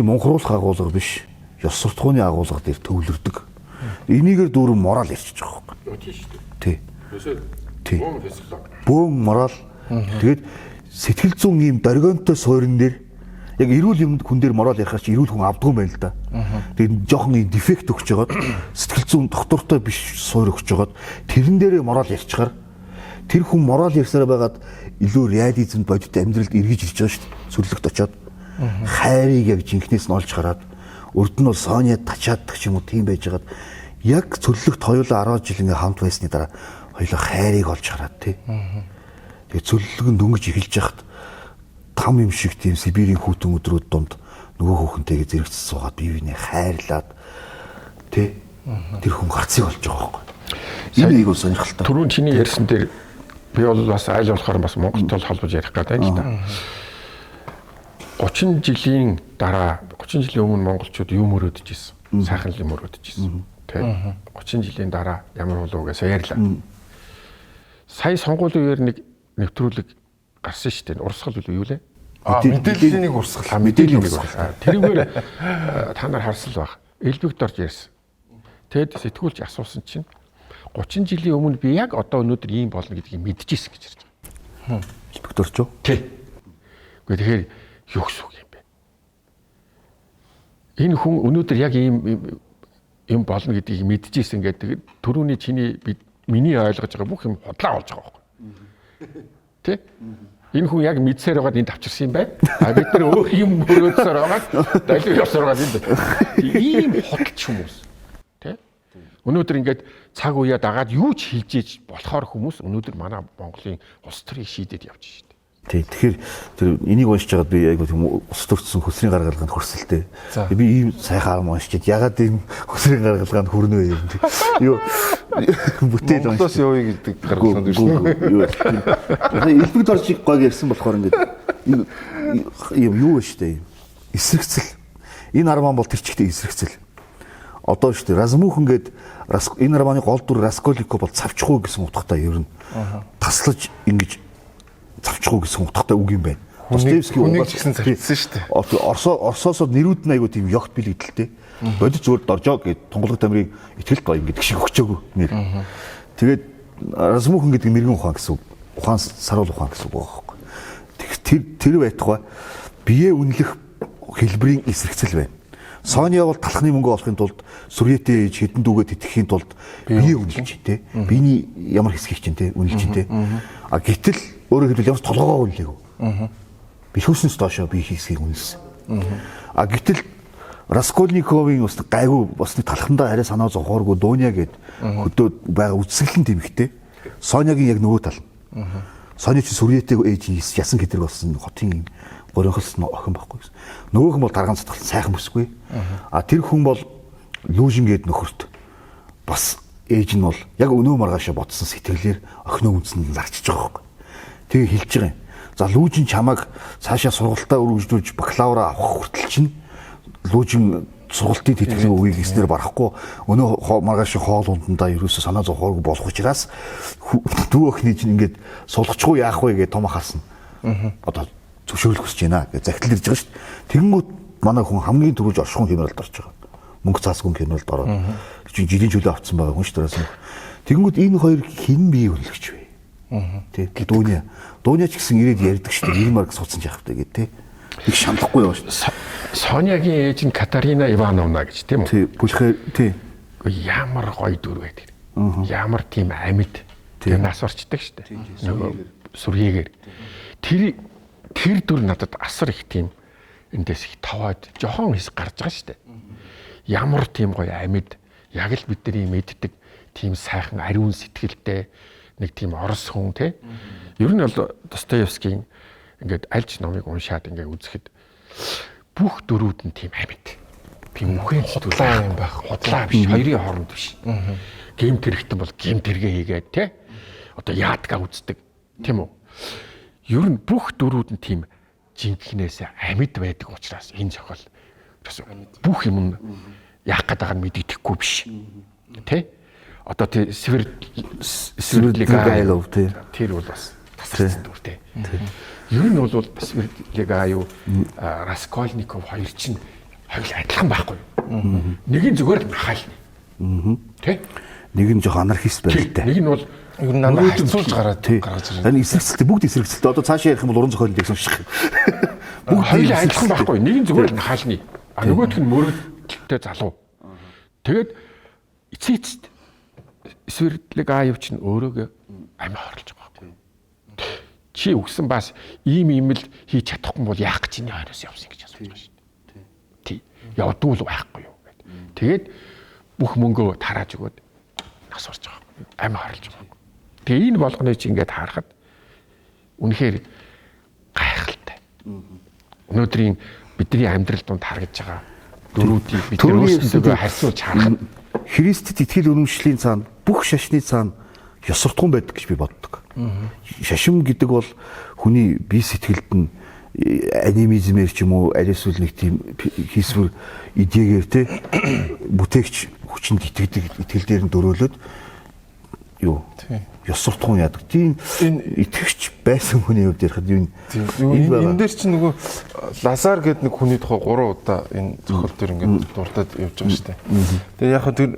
S1: мунхруулах агуулга биш, ёс суртахууны агуулга дээр төвлөрдөг. Энийгээр дүүрэн морал ярьчих жоох байхгүй.
S2: Тийм шүү дээ.
S1: Тий.
S2: Тий. Бөөн философи.
S1: Бөөн морал. Тэгээд сэтгэл зүйн ийм доргионтой суурин дээр яг эрүүл юмд хүн дээр морал ярихаар чи эрүүл хүн авдгүй юм байна л да. Тэгээд жоохон ийм дефект өгч жагаад сэтгэл зүйн доктортой биш суур өгч жагаад тэрэн дээрээ морал ярьчихаар тэр хүн морал ярьсараа байгаад илүү реализмд бодит амьдралд эргэж ирж байгаа шүү дээ. Цөллөгт очоод хайрыг яг жинхнээс нь олж хараад урд нь бол Соня тачааддаг ч юм уу тийм байжгаад яг цөллөгт хоёулаа 10 жил ингээ хамт байсны дараа хоёулаа хайрыг олж хараад тий. Тэгээ цөллөг нь дөнгөж эхэлж яхад там юм шиг тийм Сибирийн хүйтэн өдрүүд дунд нөгөө хүүхэнтэйгээ зэрэгцэж суугаад бие биенээ хайрлаад тий тэр хүн гарцыг олж байгаа байхгүй. Энэ нэг бол сонирхолтой.
S2: Түрүүн чиний ярьсан дээр би бол бас айл болохоор бас Монголтой холбож ярих гэдэг юм л та. 30 жилийн дараа 30 жилийн өмнө монголчууд юу мөрөөдөж ирсэн? Сайхан юм мөрөөдөж ирсэн. Тэ 30 жилийн дараа ямар болов уу гэж сая ярьлаа. Сая сонгуулийн үеэр нэг нэвтрүүлэг гарсан шүү дээ. Урсгал билүү юу лээ?
S3: Мэдээллийн нэг урсгал.
S2: Мэдээллийн урсгал. Тэрүүгээр та нар харсан л баг. Элбэгт орж ярьсан. Тэгэд сэтгүүлч асуусан чинь 30 жилийн өмнө би яг одоо өнөөдөр ийм болно гэдгийг мэдчихсэн гэж ярьж
S1: байгаа. Элбэгт орч уу?
S2: Тий. Гэхдээ тэгэхээр юу гэсэн үг юм бэ? Энэ хүн өнөөдөр яг ийм юм болно гэдгийг мэдчихсэн гэдэг түрүүний чиний миний ойлгож байгаа бүх юм худлаа болж байгаа байхгүй. Тэ? Энэ хүн яг мэдсээр байгаад энд авчирсан юм байна. А бид нар өөр юм мөрөөдсөөр байгаад далив явсаар байгаад энд. Ийм худалч хүмүүс. Тэ? Өнөөдөр ингээд цаг үеэ дагаад юу ч хийж иж болохоор хүмүүс өнөөдөр манай Монголын улс төрийг шийдээд явж шээ.
S1: Тий, тэгэхээр тэр энийг уншиж байгаад би айгуу тийм ус төрсөн хөсрийн гаргалгаанд хүрсэлтэй. Би ийм сайхан арм уншиж ягаад ийм хөсрийн гаргалгаанд хүрнэ вэ юм. Юу бүтээл
S3: уншиж. Монголоос явъя гэдэг гаргалгаанд
S1: хүрсэн. Юу. Элбэг доржиг гой ярьсан болохоор ингээд юм юу вэ штэ юм. Эсрэгцэл. Энэ арман бол тэр чигтээ эсрэгцэл. Одоо штэ Размухан гээд энэ арманы гол дүр Раскольников бол цавчихгүй гэсэн утгатай ер нь. Таслаж ингэж цавчихгүй гэсэн утгатай үг юм байна.
S3: Достоевский угаас гэсэн цавцсан шүү дээ.
S1: Орсоосоо нэрүүд нь айгуу тийм ёгт бэлэгдэлтэй. Бодит зүгээр доржоо гэд тунгалаг тамирын итгэлт гоё гэдэг шиг өгчөөгүй нэр. Тэгээд Размухан гэдэг мэрэгэн ухаан гэсэн үг. Ухаан саруул ухаан гэсэн үг байгаа байхгүй. Тэр тэр байтугай бие үнэлэх хэлбэрийн эсрэгцэл байна. Соня бол талхны мөнгө олохын тулд сүрьетэй ээж хэдэн дүүгээ тэтгэхийн тулд бие үнэлж тий. Биений ямар хэсгийг чинь тий үнэлж тий. А гэтэл өөрөөр хэлбэл ямар ч толгоогоо үнэлээгүй. Бэлхүүснээс доошоо бие хэсгийг үнэлсэн. А гэтэл Раскольниковын бас гайгүй бас нэг талхандаа арай санаа зовхооргүй Дуня гэд хөдөө байгаа үзэсгэлэн тэмхтэй. Сонягийн яг нөгөө тал. Соня чи сүрьетэй ээж ясан гэдрэг болсон хотын горинхолсон охин байхгүй гэсэн. Нөгөөх нь бол тарган цатгалсан сайхан бүсгүй. А тэр хүн бол Лүүжин гээд нөхөрт бас ээж нь бол яг өнөө маргаашаа бодсон сэтгэлээр охиноо үндэсэнд зарчиж байгаа байхгүй. Тэгээ хэлж байгаа юм. За Лүүжин чамайг цаашаа сургалтаа өргөжлүүлж бакалавра авах хүртэл чинь Лүүжин сургалтын тэтгэлэг өгье гэснээр барахгүй өнөө маргааш хоол ундандаа ерөөсөө санаа зовхооргүй болох учраас дүү охины чинь ингээд сулгачихгүй яах вэ гэж том ахаас нь одоо зөвшөөрөл хүсэж байна гэж захидал ирж байгаа шүү дээ. Тэгэнгүүт манай хүн хамгийн түрүүж оршихуун хямралд орж байгаа. Мөнгө цаасгүй хямралд ороод чинь жилийн чөлөө авцсан байгаа хүн шүү дээ. Тэгэнгүүт энэ хоёр хэн бие үнэлэгч вэ? Тэ Дүүня. Дүүня ч гэсэн ирээд ярьдаг шүү дээ. 90 марк суудсан ч яах вэ гэдэг тэ. Их шаналхгүй яваа шүү дээ.
S2: Сонягийн ээж нь Катарина Ивановна гэж тийм үү?
S1: Тий, бүлхээр тий.
S2: Ямар гоё дүр вэ тэр. Ямар тийм амьд. Тэр нас орчдөг шүү дээ. Нөгөө сүрьеэгээр. Тэр дүр надад асар их тийм эндээс их таваад жохон хэсэг гарч байгаа шүү дээ. Ямар тийм гоё амьд. Яг л бидний мэддэг тийм сайхан ариун сэтгэлтэй нэг тийм орос хүн тий. Ер нь бол Достоевскийн ингээд альж номыг уншаад ингээд үзэхэд Бүх дөрүүд нь тийм амьд. Тийм үхэн
S3: Худлаа юм байх.
S2: Худлаа биш, хоёрын хооронд биш. Гэмт хэрэгтэн бол гэмт хэрэгээ хийгээд те. Одоо яадгаа үздэг. Тийм үү? Ер нь бүх дөрүүд нь тийм жинхнээс амьд байдаг учраас энэ зохиол бүх юм нь яах гээд байгааг нь мэдэгдэхгүй биш. Тэ? Одоо тий
S1: Свиридлигайлов тий.
S2: Тэр бол бас тасарсан дүр тий. Ер нь бол Свиридлигайлов, Раскольников хоёр чинь хоёул адилхан байхгүй юу? Нэг нь зүгээр л махаалны. Тэ?
S1: Нэг нь жоох анархист байдалтай.
S2: Нэг нь бол
S3: ер нь надад харьцуулж гараад гаргаж ирсэн.
S1: Тань эсрэгцэлтэй, бүгд эсрэгцэлтэй. Одоо цаашаа ярих юм бол уран зохиол гэсэн шиг.
S2: Бүгд хоёул адилхан байхгүй. Нэг нь зүгээр л махаалны. А нөгөөх нь мөрөдөлтэй залуу. Тэгээд эцээ эцэст Свиридлигаев чинь өөрөөгөө амиа хорлож байгаа байхгүй. Чи үгсэн бас ийм ийм л хийж чадахгүй бол яах гэж энэ хойноос явсан гэж асууж байгаа шүү дээ. Тий. Явдгүй л байхгүй юу гэд. Тэгээд бүх мөнгөө тарааж өгөөд нас орж байгаа байхгүй. Амиа хорлож байгаа байхгүй. Тэгээ энэ болгоныг чи ингээд харахад үнэхээр гайхалтай. Өнөөдрийн бидний амьдрал донд харагдж байгаа дөрүүдийг бид өөрсдөө харьцуулж харахад
S1: Христэд итгэл үнэмшлийн цаана бүх шашны цаана ёс суртахуун байдаг гэж би боддог. Шашин гэдэг бол хүний бие сэтгэлд нь анимизмээр ч юм уу аль эсвэл нэг тийм хийсвэр идегээр те бүтээгч хүчинд итгэдэг итгэл дээр нь дөрөөлөд юу ёс суртахуун яадаг. Тийм итгэгч байсан хүний хувьд ярихад энэ
S3: энэ дээр чинь нөгөө Лазар гэдэг нэг хүний тухай 3 удаа энэ зохиол дээр ингээд дурдаад явж байгаа шүү дээ. Тэгээ яг тэр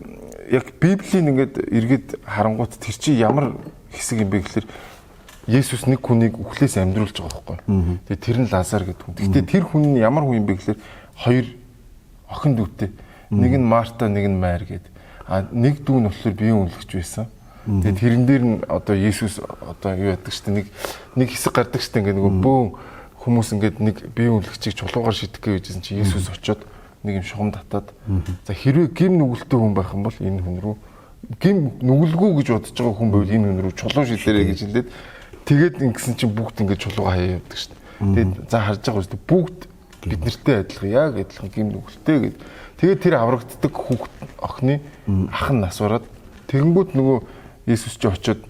S3: яг Библийн ингээд эргээд харангуут тэр чи ямар хэсэг юм бэ гэхэлэр Есүс нэг хүнийг үхлээс амьдруулж байгаа байхгүй. Тэгээ тэр нь Лазар гэдэг хүн. Гэхдээ тэр хүн нь ямар хүн юм бэ гэхэлэр хоёр охин дүүтэй. Нэг нь Марта, нэг нь Мар гэдэг. А нэг дүү нь болохоор биеийн үнэлэгч байсан. Тэгээ тэрэн дээр нь одоо Есүс одоо юу яадаг штэ нэг нэг хэсэг гардаг штэ ингээд нөгөө бөөн хүмүүс ингээд нэг биеийн үнэлэгчийг чулуугаар шидэх гэж байсан чи Есүс очоод нэг юм шугам татаад за хэрвээ гим нүгэлтэй хүн байх юм бол энэ хүн рүү гим нүгэлгүй гэж бодож байгаа хүн байвал энэ хүн рүү чулуу шидэрэй гэж хэлээд тэгээд ингэсэн чинь бүгд ингээд чулуугаа хаяа явдаг штэ. Тэгээд за харж байгаа штэ бүгд бид нартэй адилхан яг адилхан гим нүгэлтэй гэд. Тэгээд тэр аврагддаг хүүхд охины ах нь нас бараад тэгэнгүүт нөгөө Есүс ч очиод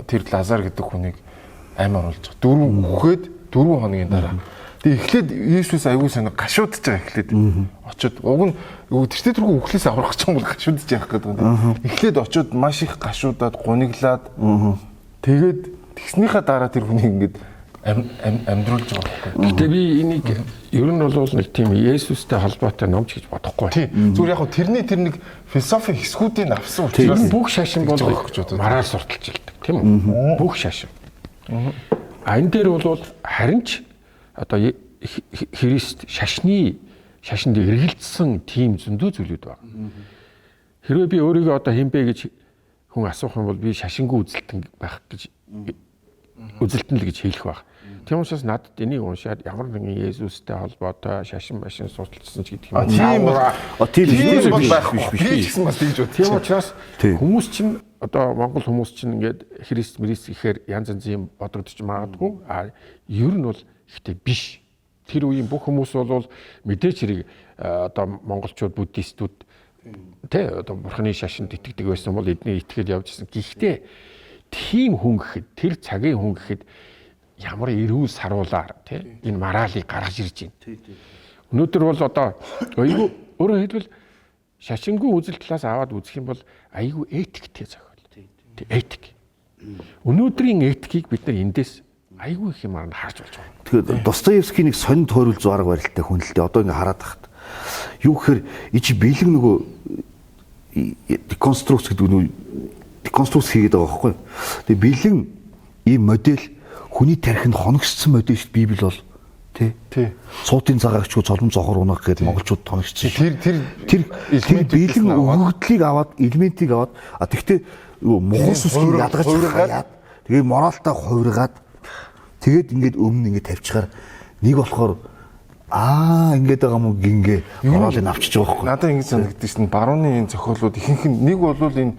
S3: тэр Лазар гэдэг хүнийг амь оруулж байгаа. 4 үхээд 4 хоногийн дараа. Тэгээ эхлээд Есүс аягүй сонир гашуудж байгаа эхлээд. Очиод уг нь тэртээ тэргүй үхлээс аврах гэж юм бол гашуудж явах гэдэг юм. Эхлээд очиод маш их гашуудаад гуниглаад тэгээд тэгснийхаа дараа тэр хүнийг ингээд амьдруулж байгаа байхгүй.
S2: Гэтэ би энийг ер нь бол нэг тийм Есүстэй холбоотой номч гэж бодохгүй.
S3: Тийм. Зүгээр яг хөө тэрний тэр нэг философи хэсгүүдийг авсан учраас
S2: бүх шашин бол морал сурталж илдэг, тийм үү? Бүх шашин. А энэ дээр бол харин ч одоо Христ шашны шашинд эргэлдсэн тийм зөндөө зүйлүүд байна. Хэрвээ би өөрийгөө одоо хэн бэ гэж хүн асуух юм бол би шашингүй үзэлтэн байх гэж үзэлтэн л гэж хэлэх байх. Тийм учраас надад энийг уншаад ямар нэгэн Есүстэй холбоотой шашин башин сурталчсан ч гэдэг юм.
S3: Тийм бол байхгүй биш. Би ч гэсэн бас тэгж бод.
S2: Тийм учраас хүмүүс чинь одоо Монгол хүмүүс чинь ингээд Христ мрист гэхээр янз янзын юм бодогдож магадгүй. А ер нь бол ихтэй биш. Тэр үеийн бүх хүмүүс бол мэдээч хэрэг одоо монголчууд буддистүүд тэ одоо бурхны шашинд итгэдэг байсан бол эдний итгэл явж ирсэн. Гэхдээ тийм хүн гэхэд тэр цагийн хүн гэхэд ямар эрүүл саруулаар тий энэ моралыг гаргаж ирж байна. Өнөөдөр бол одоо айгүй өөрөөр хэлбэл шашингүй үзэл талаас аваад үзэх юм бол айгүй этиктэй зохиол. Тий этик. Өнөөдрийн этикийг бид нар эндээс айгүй их юм харж болж байгаа.
S1: Тэгэхээр Достоевский нэг сонин тойрол зүү арга барилтай хүн л дээ. Одоо ингээ хараад тахт юу гэхээр ичи бэлэг нөгөө деконструкц гэдэг нөгөө деконструкц хийгээд байгаа байхгүй. Тэгээ бэлэн ийм модель хүний тархинд хоногссон модель шүү дээ Библи бол тий. Цуутын цагаагчгүй цолом зохор унах гэдэг монголчууд хоногссон.
S3: Тэр
S1: тэр бэлэн өгөгдлийг аваад элементийг аваад а тэгтээ мухар сүсгийг ялгаж хаяад тэгээ моралтай хувиргаад тэгээд ингээд өмнө ингээд тавьчихаар нэг болохоор аа ингээд байгаа мó гингээ моралыг авчиж байгаа байхгүй.
S3: Надад ингэж санагддаг шин барууны энэ зохиолууд ихэнх нь нэг бол энэ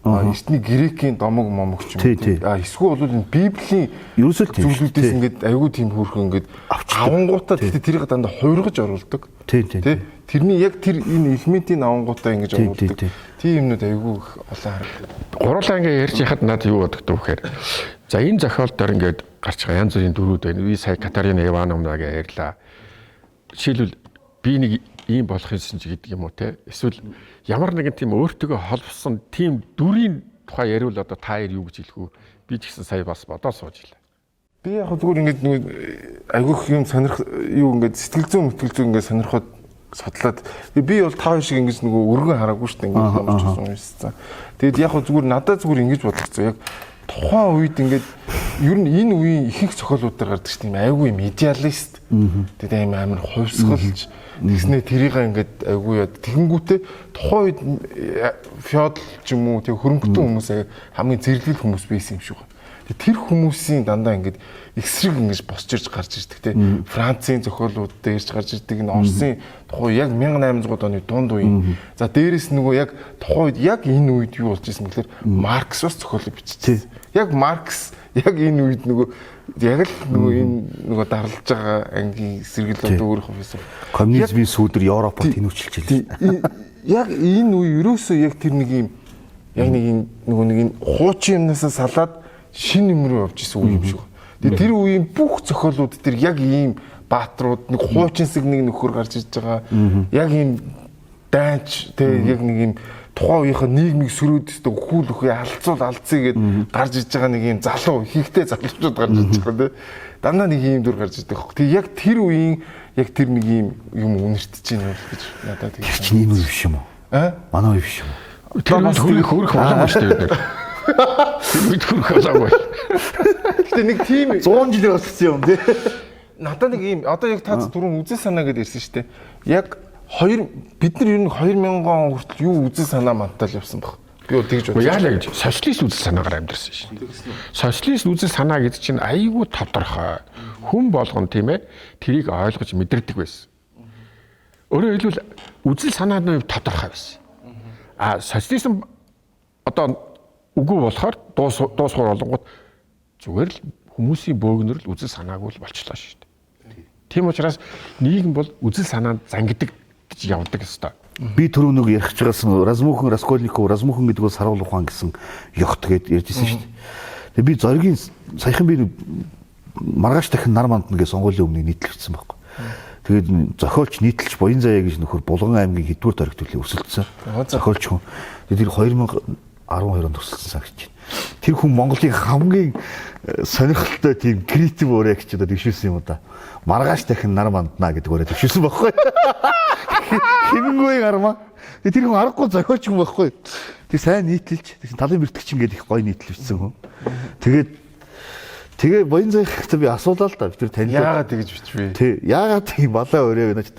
S3: Эртний грекийн домог момог ч юм уу. А эсвэл бол энэ библийн зүйлүүдээс ингээд айгүй тийм хөөрхөн ингээд авангуудаа гэхдээ тэрийг дандаа хувиргаж оруулдаг. Тий. Тэрний яг тэр энэ элементийн авангуудаа ингэж оруулдаг. Тийм юмнууд айгүй их олон харагдав.
S2: Гурлаа ингээд ярьж яхад надад юу бодогдов гэхээр за энэ зохиол дээр ингээд гарч байгаа янз бүрийн дүрүүд байна. Би сая Катарина Ивановна гэж ярьлаа. Жишээлбэл би нэг ийм болох юмсан ч гэдэг юм уу те. Эсвэл ямар нэгэн тийм өөртөөгөө холбосон тийм дүрийн тухай яриул одоо та хоёр юу гэж хэлэх үү? Би ч гэсэн сая бас бодоод сууж илээ.
S3: Би яг зүгээр ингээд нэг айгүйх юм сонирх юу ингээд сэтгэл зүйн мэтгэл зүйн ингээд сонирхоод судлаад би бол та хоёр шиг ингэж нөгөө өргөн хараагүй шүү дээ ингээд ямар ч юм уншсан. Тэгэд яг зүгээр надад зүгээр ингэж бодлогцсон. Яг тухайн үед ингээд ер нь энэ үеийн ихэнх зохиолууд дээр гардаг шүү дээ. Айгүй юм идеалист. Тэгээд аим амар хувьсгалж тэгснээ тэрийг ингээд айгүй яа. Тэгэнгүүтээ тухайн үед феодал ч юм уу тэг хөрөнгөтөн хүмүүс хамгийн зэрлэг хүмүүс байсан юм шиг байна. Тэр хүмүүсийн дандаа ингээд эсрэг ингэж босч ирж гарч ирдэг те. Францын зохиолууд дээр ирж гарч ирдэг, энэ Оросын тухайн яг 1800 оны дунд үеийн. За дээрэс нөгөө яг тухайн үед яг энэ үед юу болж исэн гэхээр Маркс бас зохиолыг бичсэн. Яг Маркс яг энэ үед нөгөө яг л нөгөө энэ нөгөө дарлаж байгаа ангийн сэргэл одоо өөрийнхөө философи.
S1: Коммунизмын сүүдэр Европод тэнүүчилж илээ.
S3: Яг энэ үе ерөөсөө яг тэр нэг юм яг нэг юм нөгөө нэг юм хуучин юмнасаа салаад шинэ юм руу явж исэн үе юм шиг. Тэгээ тэр үеийн бүх зохиолууд дээр яг ийм баатрууд нэг хуучинсаг нэг нөхөр гарч иж байгаа. Яг ийм дайнч тэ яг нэг ийм тухайн үеийнхээ нийгмийг сөрөөд өстө өхүүл өхөө алцуул алцъя гэд гарч иж байгаа нэг ийм залуу ихтэй залуучууд гарч иж байгаа тэ. Дандаа нэг ийм дүр гарч ирдэг. Тэгээ яг тэр үеийн яг тэр нэг ийм юм үнэртэж байна гэж надад
S1: тэгж. Тэр чинь энэ үе биш юм уу?
S3: Аа?
S1: Манай үе биш юм уу?
S2: Тэр бас хөрөх болон шүү дээ. Тэр үед хөрөх болоогүй.
S3: Гэтэ нэг тийм
S1: 100 жилээр болсон юм тий.
S3: Надад нэг ийм одоо яг та түрүүн үзэл санаа гэдээ ирсэн шүү дээ. Яг хоёр бид нар ер нь 2000 он хүртэл юу үзэл санаа мантал явсан баг. Би бол тэгж
S2: бодсон. Яалаа гэж социалист үзэл санаагаар амьдэрсэн шин. Социалист үзэл санаа гэдэг чинь айгүй тодорхой. Хүн болгон тийм тэрийг ойлгож мэдэрдэг байсан. Өөрөөр хэлбэл үзэл санааны хувьд тодорхой байсан. А социализм одоо үгүй болохоор дуусгаар олонгууд зүгээр л хүмүүсийн бөөгнөрл үзэл санаагүй л болчлоо шүү дээ. Тийм учраас нийгэм бол үзэл санаанд зангидагдж явдаг ёстой.
S1: Би түрүү нэг ярих гэж байгаас Размухан Раскольников, Размухан гэдэг бол саруул ухаан гэсэн ёгт гээд ярьж ирсэн шүү дээ. Тэгээ би зоригийн саяхан би маргааш дахин нар мандна гэж сонгуулийн өмнө нийтлэгдсэн байхгүй. Тэгээд зохиолч нийтэлч Буян Заяа гэж нөхөр Булган аймгийн хэдвэр дөрөг төлөв өрсөлдсөн. Зохиолч хүн. Тэгээд тэр 2012 онд өрсөлдсөн санагдаж байна. Тэр хүн Монголын хамгийн сонирхолтой тийм креатив өрөөгч одоо дэвшүүлсэн юм уу да. Маргааш дахин нар мандна гэдэг өрөө дэвшүүлсэн байхгүй. Хэмэнгүй гармаа. Тэр хүн аргагүй зохиолч хүн байхгүй. Тэр сайн нийтлэлч, тэр талын бэртгч ингээд их гоё нийтлэл бичсэн хүн. Тэгээд тэгээ Буян Заяахтай би асуулаа л да. Би тэр танилаа.
S3: Яагаад тэгж бичвэ?
S1: Тий. Яагаад тийм балаа өрөө гэнэ ч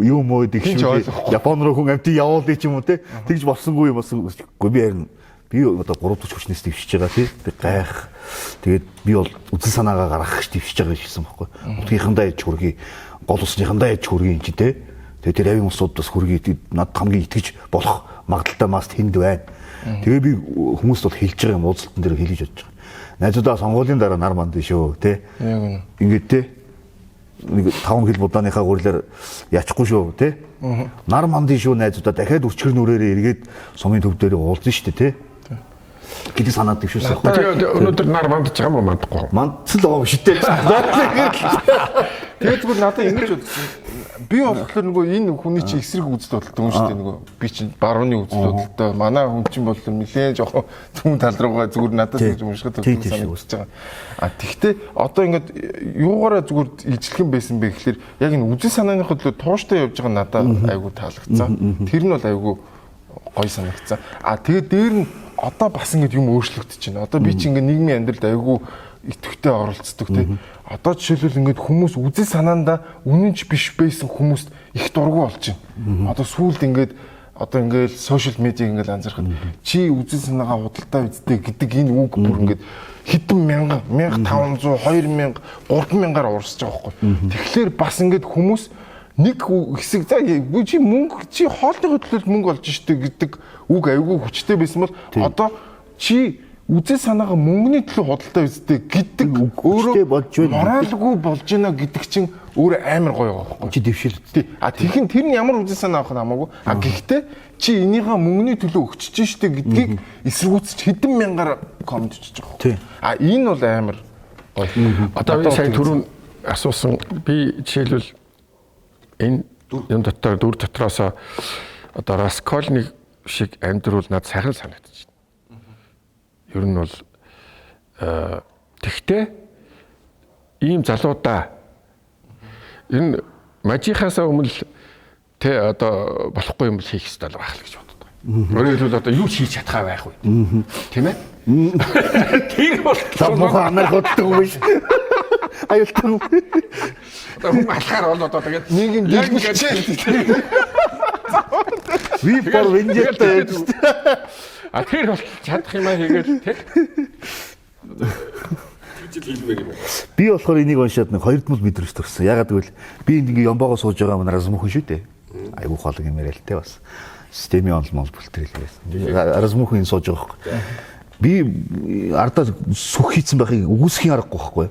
S1: юм уу дэгшүүл Япон руу хүн амтыг явуулъя ч юм уу те. Тэгж болсонгүй юм болсон. Үгүй би харин би одоо 3 дахь хүчнээс дэвшиж байгаа тий. Би гайх. Тэгээд би бол үзэл санаагаа гаргах гэж дэвшиж байгаа гэсэн байхгүй. Нутгийнхандаа яж хүргэе, гол усныхандаа яж хүргэе юм чи те. Тэгээд тэр авийн усууд бас хүргэе. Над хамгийн итгэж болох магадaltaй мас тэнд байна. Тэгээ би хүмүүст бол хэлж байгаа юм уулзалтан дээр хэлж бодож байгаа. Найзуудаа сонгуулийн дараа нар манд шүү те. Ингээд те. Нэг 5 хил будааныхаа гурлаар ячихгүй шүү те. Нар мандын шүү найзуудаа дахиад өчгөр нүрээрээ эргээд сумын төв дээр уулзна шүү дээ те. Гэдэг санаад дэвшүүлсэн.
S2: Тэгээд өнөөдөр нар мандж байгаа юм уу мандахгүй?
S1: Мандсан л байгаа шүү дээ.
S3: Тэгээд зүгээр надад ингэж бодсон. Би болохоор нөгөө энэ хүний чинь эсрэг үзэл бодолтой хүн шүү дээ нөгөө би чинь барууны үзэл бодолтой. Манай хүн чинь бол нэлээд жоохон зүүн тал руугаа зүгээр надад гэж уншихад санагдаж байгаа. А тэгтээ одоо ингээд юугаараа зүгээр ижилхэн байсан бэ гэхэлэр яг энэ үзэл санааных хөдлөө тууштай явж байгаа надад айгүй таалагдсан. Тэр нь бол айгүй гоё санагдсан. А тэгээд дээр нь одоо бас ингэж юм өөрчлөгдөж байна. Одоо би чинь ингээд нийгмийн амьдралд айгүй идэвхтэй оролцдог тий. Одоо жишээлбэл ингээд хүмүүс үзэл санаандаа үнэн ч биш байсан хүмүүст их дургүй болж байна. Одоо сүүлд ингээд одоо ингээд сошиал медиа ингээд анзаархад чи үзэл санаагаа худалдаа үздэг гэдэг энэ үг бүр ингээд хэдэн мянга 1500 2000 3000-аар урсж байгаа байхгүй. Тэгэхээр бас ингээд хүмүүс нэг хэсэг за чи мөнгө чи хоолны хөдлөлд мөнгө олж штэ гэдэг үг айгүй хүчтэй байсан бол одоо Чи үзэл санаагаа мөнгөний төлөө худалдаа үздэг гэдэг
S1: өөрөө болж байна.
S3: Моралгүй болж байна гэдэг чинь өөрөө амар гоё байгаа байхгүй.
S1: Чи дэвшил.
S3: Тий. А тэгхэн тэр нь ямар үзэл санаа авах нь хамаагүй. А гэхдээ чи энийгээ мөнгөний төлөө өгчөж штэ гэдгийг эсэргүүцэж хэдэн мянгаар коммент бичиж байгаа
S1: Тий.
S3: байхгүй. А энэ бол амар гоё.
S2: Одоо би сая түрүүн асуусан би жишээлбэл энэ юм дотор дүр дотроос одоо Раскольник шиг амьдрал над сайхан санагдчих. Ер нь бол тэгтээ ийм залуудаа энэ мажихаасаа өмнө л тэ одоо болохгүй юм л хийх ёстой л байх л гэж боддог. Өөрөөр хэлбэл одоо юу ч хийж чадхаа байх вэ? Тийм ээ? Тэр бол
S1: За муухай анаар боддог юм биш. Аюултай.
S2: Одоо хүн алхаар бол одоо тэгээд
S3: Нэг юм
S2: яг
S3: дэлгэрчээ.
S1: Ви for vendetta.
S2: А тэр бол чадах юм аа хийгээл тэг. Тэгж л хэлмээр юм байна.
S1: Би болохоор энийг уншаад нэг хоёр мөл мэдрэмж төрсөн. Ягаад гэвэл би энд ингээ ямбогоо сууж байгаа юм размухан шүү дээ. Айгуу хоолог юм яриа л те бас. Системийн онол мол бүлтгэл байсан. Размухан энэ сууж байгаа байхгүй. Би ардаа сүх хийцэн байхыг үгүйсхийн аргагүй байхгүй.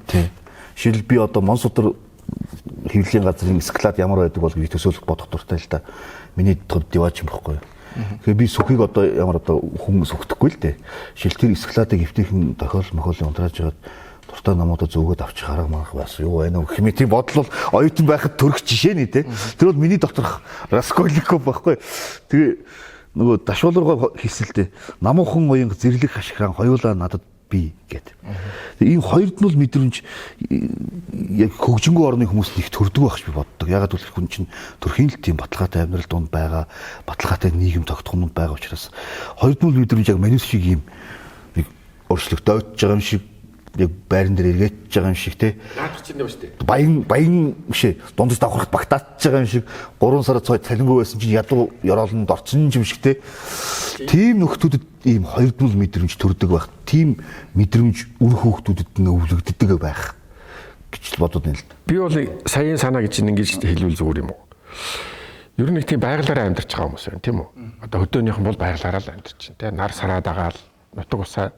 S1: Тий. Жишээл би одоо Монсудар хэвлэлийн газрын склад ямар байдаг бол гэж төсөөлөх бодох дуртай л да. Миний хувьд диваач юм байхгүй. Тэгэхээр би сүхийг одоо ямар одоо хүн сүхдэхгүй л дээ. Жишээл тэр складыг эвтэйхэн тохиол мохиолын унтрааж хагаад дуртай номуудаа зөөгөөд авчих арга марга бас юу байна вэ гэх мэт тийм бодол бол оюутан байхад төрөх жишээ нэ тэ. Тэр бол миний доторх Раскольников байхгүй. Тэгээ нөгөө дашуулруугаа хийсэлдэ намуухан уянга зэрлэг хашгиран хоёулаа надад би гэд. Тэгээ ийм хоёрд нь бол мэдрэмж яг хөгжингүү орны хүмүүс их төрдөг байх гэж би боддог. Ягаад гэвэл хүн чинь төрхийн л тийм баталгаатай амьдрал дунд байгаа, баталгаатай нийгэм тогтхомонд байгаа учраас хоёрд нь бол мэдрэмж яг манус шиг ийм нэг өөрчлөгдөж байгаа юм шиг яг байран дээр эргэж байгаа юм шиг те.
S2: Наадах чинь юм шүү дээ.
S1: Баян биш ээ дундаж давхрахт багтаатж байгаа юм шиг 3 сар цой цалингүй байсан чинь ядуу ёроолонд орсон юм шиг те. Тийм нөхдүүдэд ийм хоёрдмол мэдрэмж төрдөг байх. Тийм мэдрэмж үр хүүхдүүдэд нь өвлөгддөг байх гэж л бодод байна л да.
S2: Би бол саяын санаа гэж ингэж хэлвэл зүгээр юм уу? Ер нь нэг тийм байгалаараа амьдарч байгаа хүмүүс байна тийм үү? Одоо хөдөөнийхэн бол байгалаараа л амьдарч байна те. Нар сараа дагаал нутаг усаа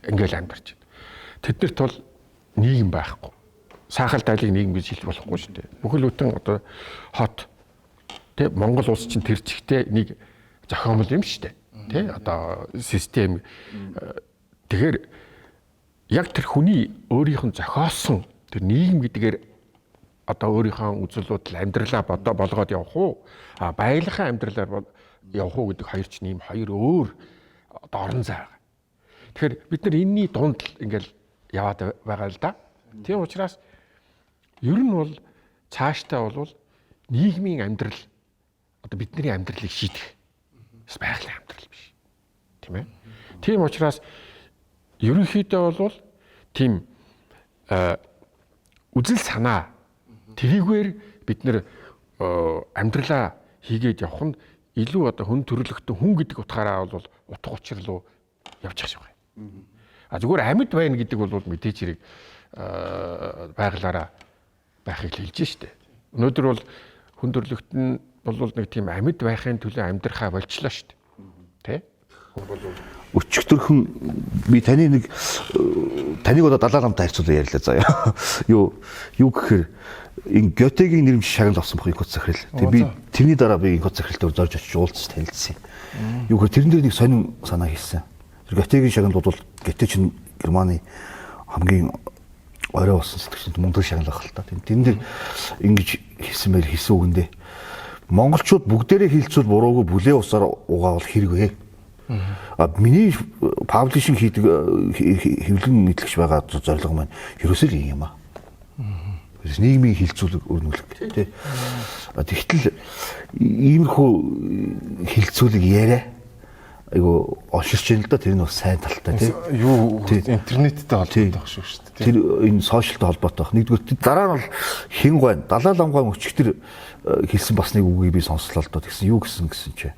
S2: ингээл амьдарч байна. Тэднэрт бол нийгэм байхгүй. Саахал дайлыг нийгэм гэж хэлж болохгүй шүү дээ. Бүхэл бүтэн одоо хот тэ Монгол улс чинь тэр чигтээ нэг зохиомл юм шүү дээ. Тэ одоо систем тэгэхээр яг тэр хүний өөрийнх нь зохиосон тэр нийгэм гэдгээр одоо өөрийнхөө үзэл бодол амьдралаа бодоо болгоод явах уу? А баялахын амьдралаар явах уу гэдэг хоёр чинь ийм хоёр өөр одоо орон зай байгаа. Тэгэхээр бид нар энэний дунд л ингээл яваад байгаа л да. Тийм учраас ер нь бол цаашдаа бол нийгмийн амьдрал одоо бидний амьдралыг шийдэх байгалийн амьдрал биш. Тийм ээ. Тийм учраас ерөнхийдөө бол тийм үзэл санаа тэрийгээр бид нэр амьдралаа хийгээд явах нь илүү одоо хүн төрөлхтөн хүн гэдэг утгаараа бол утга учир руу явчих шиг байна. А зүгээр амьд байна гэдэг бол мэдээж хэрэг байгалаараа байхыг л хэлж штэ. Өнөөдөр бол хүн төрөлхтөн бол нэг тийм амьд байхын төлөө амьдрахаа болчлоо штэ. Тэ?
S1: Өчигдөрхөн би таны нэг таныг одоо Далай ламтай харьцуулан ярьлаа заяа. Юу гэхээр энэ Гётегийн нэрмж шагнал авсан баг инхот захирал. Тэгээ би тэрний дараа би инхот захиралтай зорж очиж уулзч танилцсан юм. Юу гэхээр тэрэн дээр нэг сонин санаа хийсэн. Тэр Гётегийн шагнал бол Гёте чинь Германы хамгийн орой болсон сэтгэгчид мундаг шагнал ах л та. Тэрэн дээр ингэж хийсэн байл хийсэн үгэндээ монголчууд бүгдээрээ хилцүүл буруугүй бүлээ усаар угаавал хэрэг вэ. А миний паблишинг хийдэг хэвлэн нийтлэгч байгаа зорилго маань ерөөсөө л юм аа. Нийгмийн хилцүүлэг өрнүүлэх тий. Тэгтэл иймэрхүү хилцүүлэг яриа айгу олширч байна л да. Тэр нь бас сайн талтай тий.
S3: Юу интернеттэй холбоотой байх шүү дээ.
S1: Тэр энэ сошиалтай холбоотой байх. Нэгдүгээр дараа нь бол хин гойн Далай лам гойн өчигдөр хэлсэн бас нэг үгийг би сонслоо л доо. Тэгсэн юу гэсэн гэсэн чи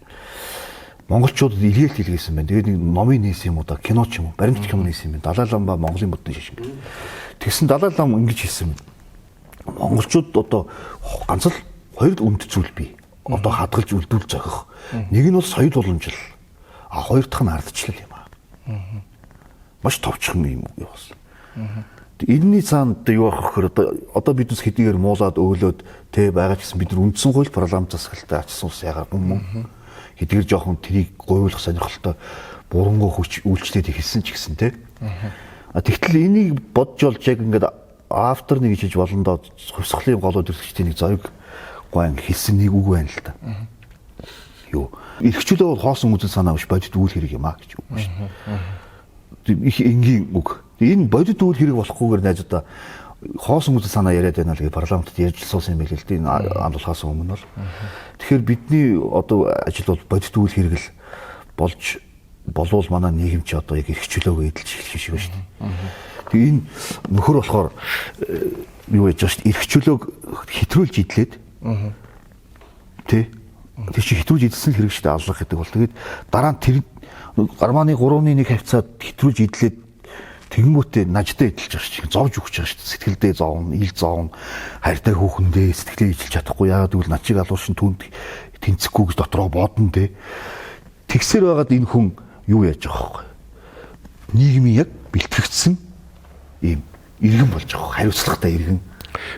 S1: монголчуудад илгээлт илгээсэн байна. Тэгээд нэг номын нээсэн юм уу да, кино ч юм уу, баримт кино нээсэн юм байна. Далай лам ба Монголын будны шашин. Тэгсэн Далай лам ингэж хэлсэн юм. Монголчууд одоо ганц л хоёр л үнд зүйл бий. Одоо хадгалж үлдүүл зохих. Нэг нь бол соёл уламжлал. А хоёр дахь нь ардчлал юм аа. Маш товчхон юм юу болсон. Энэний цаана одоо юу ах гэхээр одоо биднес хэдийгээр муулаад өөлөөд тэ байгаа ч гэсэн бид нар үндсэн хууль парламент засаглалтай ачсан ус ягаар гүн мөн. Хэдийгээр жоохон тэрийг гуйвуулах сонирхолтой бурангуй хүч үйлчлээд эхэлсэн ч гэсэн тэ. А тэгтэл энийг бодж болж яг ингээд автор нэг хийж болондоо хувьсгалын гол удирдагчдын нэг зориг гуайн хэлсэн нэг үг байна л да. Юу эрхчлөө бол хоосон үзэл санаа биш бодит үйл хэрэг юм а гэж үг шүү дээ. Их энгийн үг. Энэ бодит үйл хэрэг болохгүйгээр найзуудаа хоосон үзэл санаа яриад байна л гэж парламентод ярьж суусан юм байл л дээ. Энэ андуулахаас өмнө бол. Тэгэхээр бидний одоо ажил бол бодит үйл хэрэг л болж болвол манай нийгэм чи одоо яг эрх чөлөөгөө эдэлж эхлэх юм шиг байна шүү дээ. Тэгээ энэ нөхөр болохоор юу яаж байгаа шүү дээ. Эрх чөлөөг хэтрүүлж идлээд тэ тэр чи хэтрүүлж идсэн хэрэг шүү дээ аллах гэдэг бол. Тэгээд дараа нь тэр Германы 3-1 хавцаад хэтрүүлж идлээд тэгэнгүүтээ наждаа идэлж байгаа шүү дээ. Зовж өгч байгаа шүү дээ. Сэтгэлдээ зовно, ил зовно, хайртай хүүхэндээ сэтгэлээ ижилж чадахгүй. Яагаад гэвэл начиг алууршин түнд тэнцэхгүй гэж дотроо бодно тэ. Тэгсэр байгаад энэ хүн юу яаж байгаа вэ? Нийгмийн яг бэлтгэгдсэн ийм иргэн болж байгаа. Хариуцлагатай иргэн.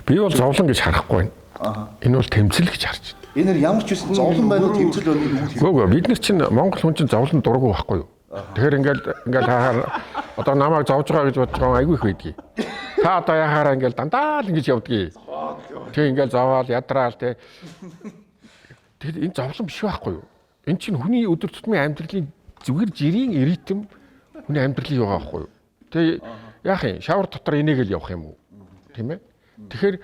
S2: Би бол зовлон гэж харахгүй байна. Энэ бол тэмцэл гэж харж байна.
S1: Энэ нэр ямар ч үсэн зовлон байна уу тэмцэл байна уу?
S2: Үгүй бид нар чинь Монгол хүн чинь зовлон дургу байхгүй юу? Тэгэхээр ингээл хахаар одоо намайг зовж байгаа гэж бодож байгаа айгүй их байдгийг. Та одоо яхаараа ингээл дандаа л ингэж явдгийг. Тэг ингээл зовоол ядраал тэ. Тэгэхээр энэ зовлон биш байхгүй юу? Энэ чинь хүний өдөр тутмын амьдралын зүгээр жирийн ритм хүний амьдралын байгаа байхгүй юу? Тэг яах юм? Шавар дотор энийгэл явах юм уу? Тийм ээ? Тэгэхээр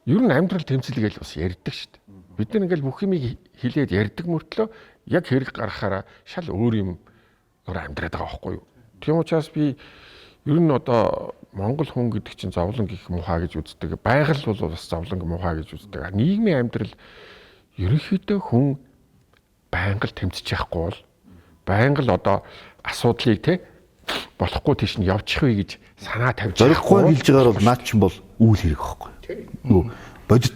S2: ер нь амьдрал тэмцэл гэж бас ярьдаг шүү дээ. Бид нар ингээл бүх юмыг хилээд ярьдаг мөртлөө яг хэрэг гаргахаараа шал өөр юм амьдраад байгаа байхгүй юу? Тийм учраас би ер нь одоо Монгол хүн гэдэг чинь зовлон гих муухай гэж үздэг. Байгаль бол бас зовлон муухай гэж үздэг. Нийгмийн амьдрал ерөнхийдөө хүн байнга л тэмцэж яахгүй бол байнга л одоо асуудлыг те болохгүй тийш нь явчих вэ гэж санаа тавьж
S1: зориггүй хэлж байгаагаар бол наад чинь бол үйл хэрэг байхгүй. Нөгөө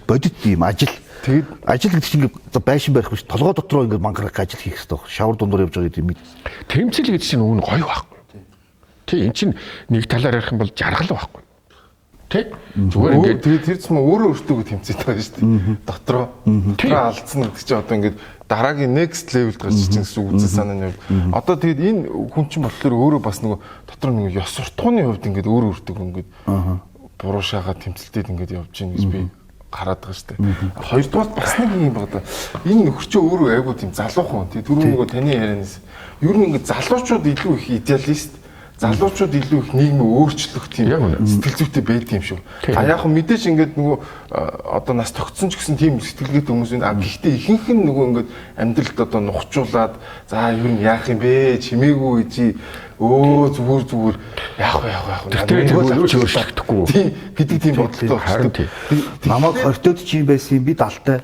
S1: бодит ийм ажил.
S3: Тэгээд
S1: ажил гэдэг чинь ингээд байшин барих биш толгой дотроо ингээд мангарах ажил хийх хэрэгтэй баг. Шавар дундуур явж байгаа гэдэг юм.
S2: Тэмцэл гэдэг чинь үүн гоё байхгүй. Тий эн чинь нэг талаар ярих юм бол жаргал байхгүй. Тий
S3: зүгээр ингээд тэгээд тэр цэм өөрөө өөртөө тэмцээд байгаа шүү дээ. Дотроо алдсан гэдэг чинь одоо ингээд дараагийн next level-д гарч чинь гэсэн үг үзэл санааны хувьд. Одоо тэгээд энэ хүн чинь болохоор өөрөө бас нөгөө дотор нөгөө ёс суртахууны хувьд ингээд өөрөө өөртөө ингээд буруу шаагаа тэмцэлтэд ингээд явж гин гэж би хараад байгаа шүү дээ. Хоёрдугаар бас нэг юм байна да. Энэ нөхөр чинь өөрөө айгуу тийм залуухан. Тий түрүү нөгөө таны ярианаас ер нь ингээд залуучууд илүү их идеалист, залуучууд илүү их нийгмийг өөрчлөх тийм сэтгэл зүйтэй байдаг юм шиг. А яг хөө мэдээж ингээд нөгөө одоо нас тогтсон ч гэсэн тийм сэтгэлгээтэй хүмүүс байна. А гэхдээ ихэнх нь нөгөө ингээд амьдралд одоо нухчуулаад за ер нь яах юм бэ? Чимээгүй чи өө зүгээр яах вэ яах вэ.
S2: Тэр юу ч өөрчлөгдөхгүй.
S3: Тийм гэдэг тийм бодолтой
S2: харин тийм.
S1: Намайг 20-од чи юм байсан юм би 70-тай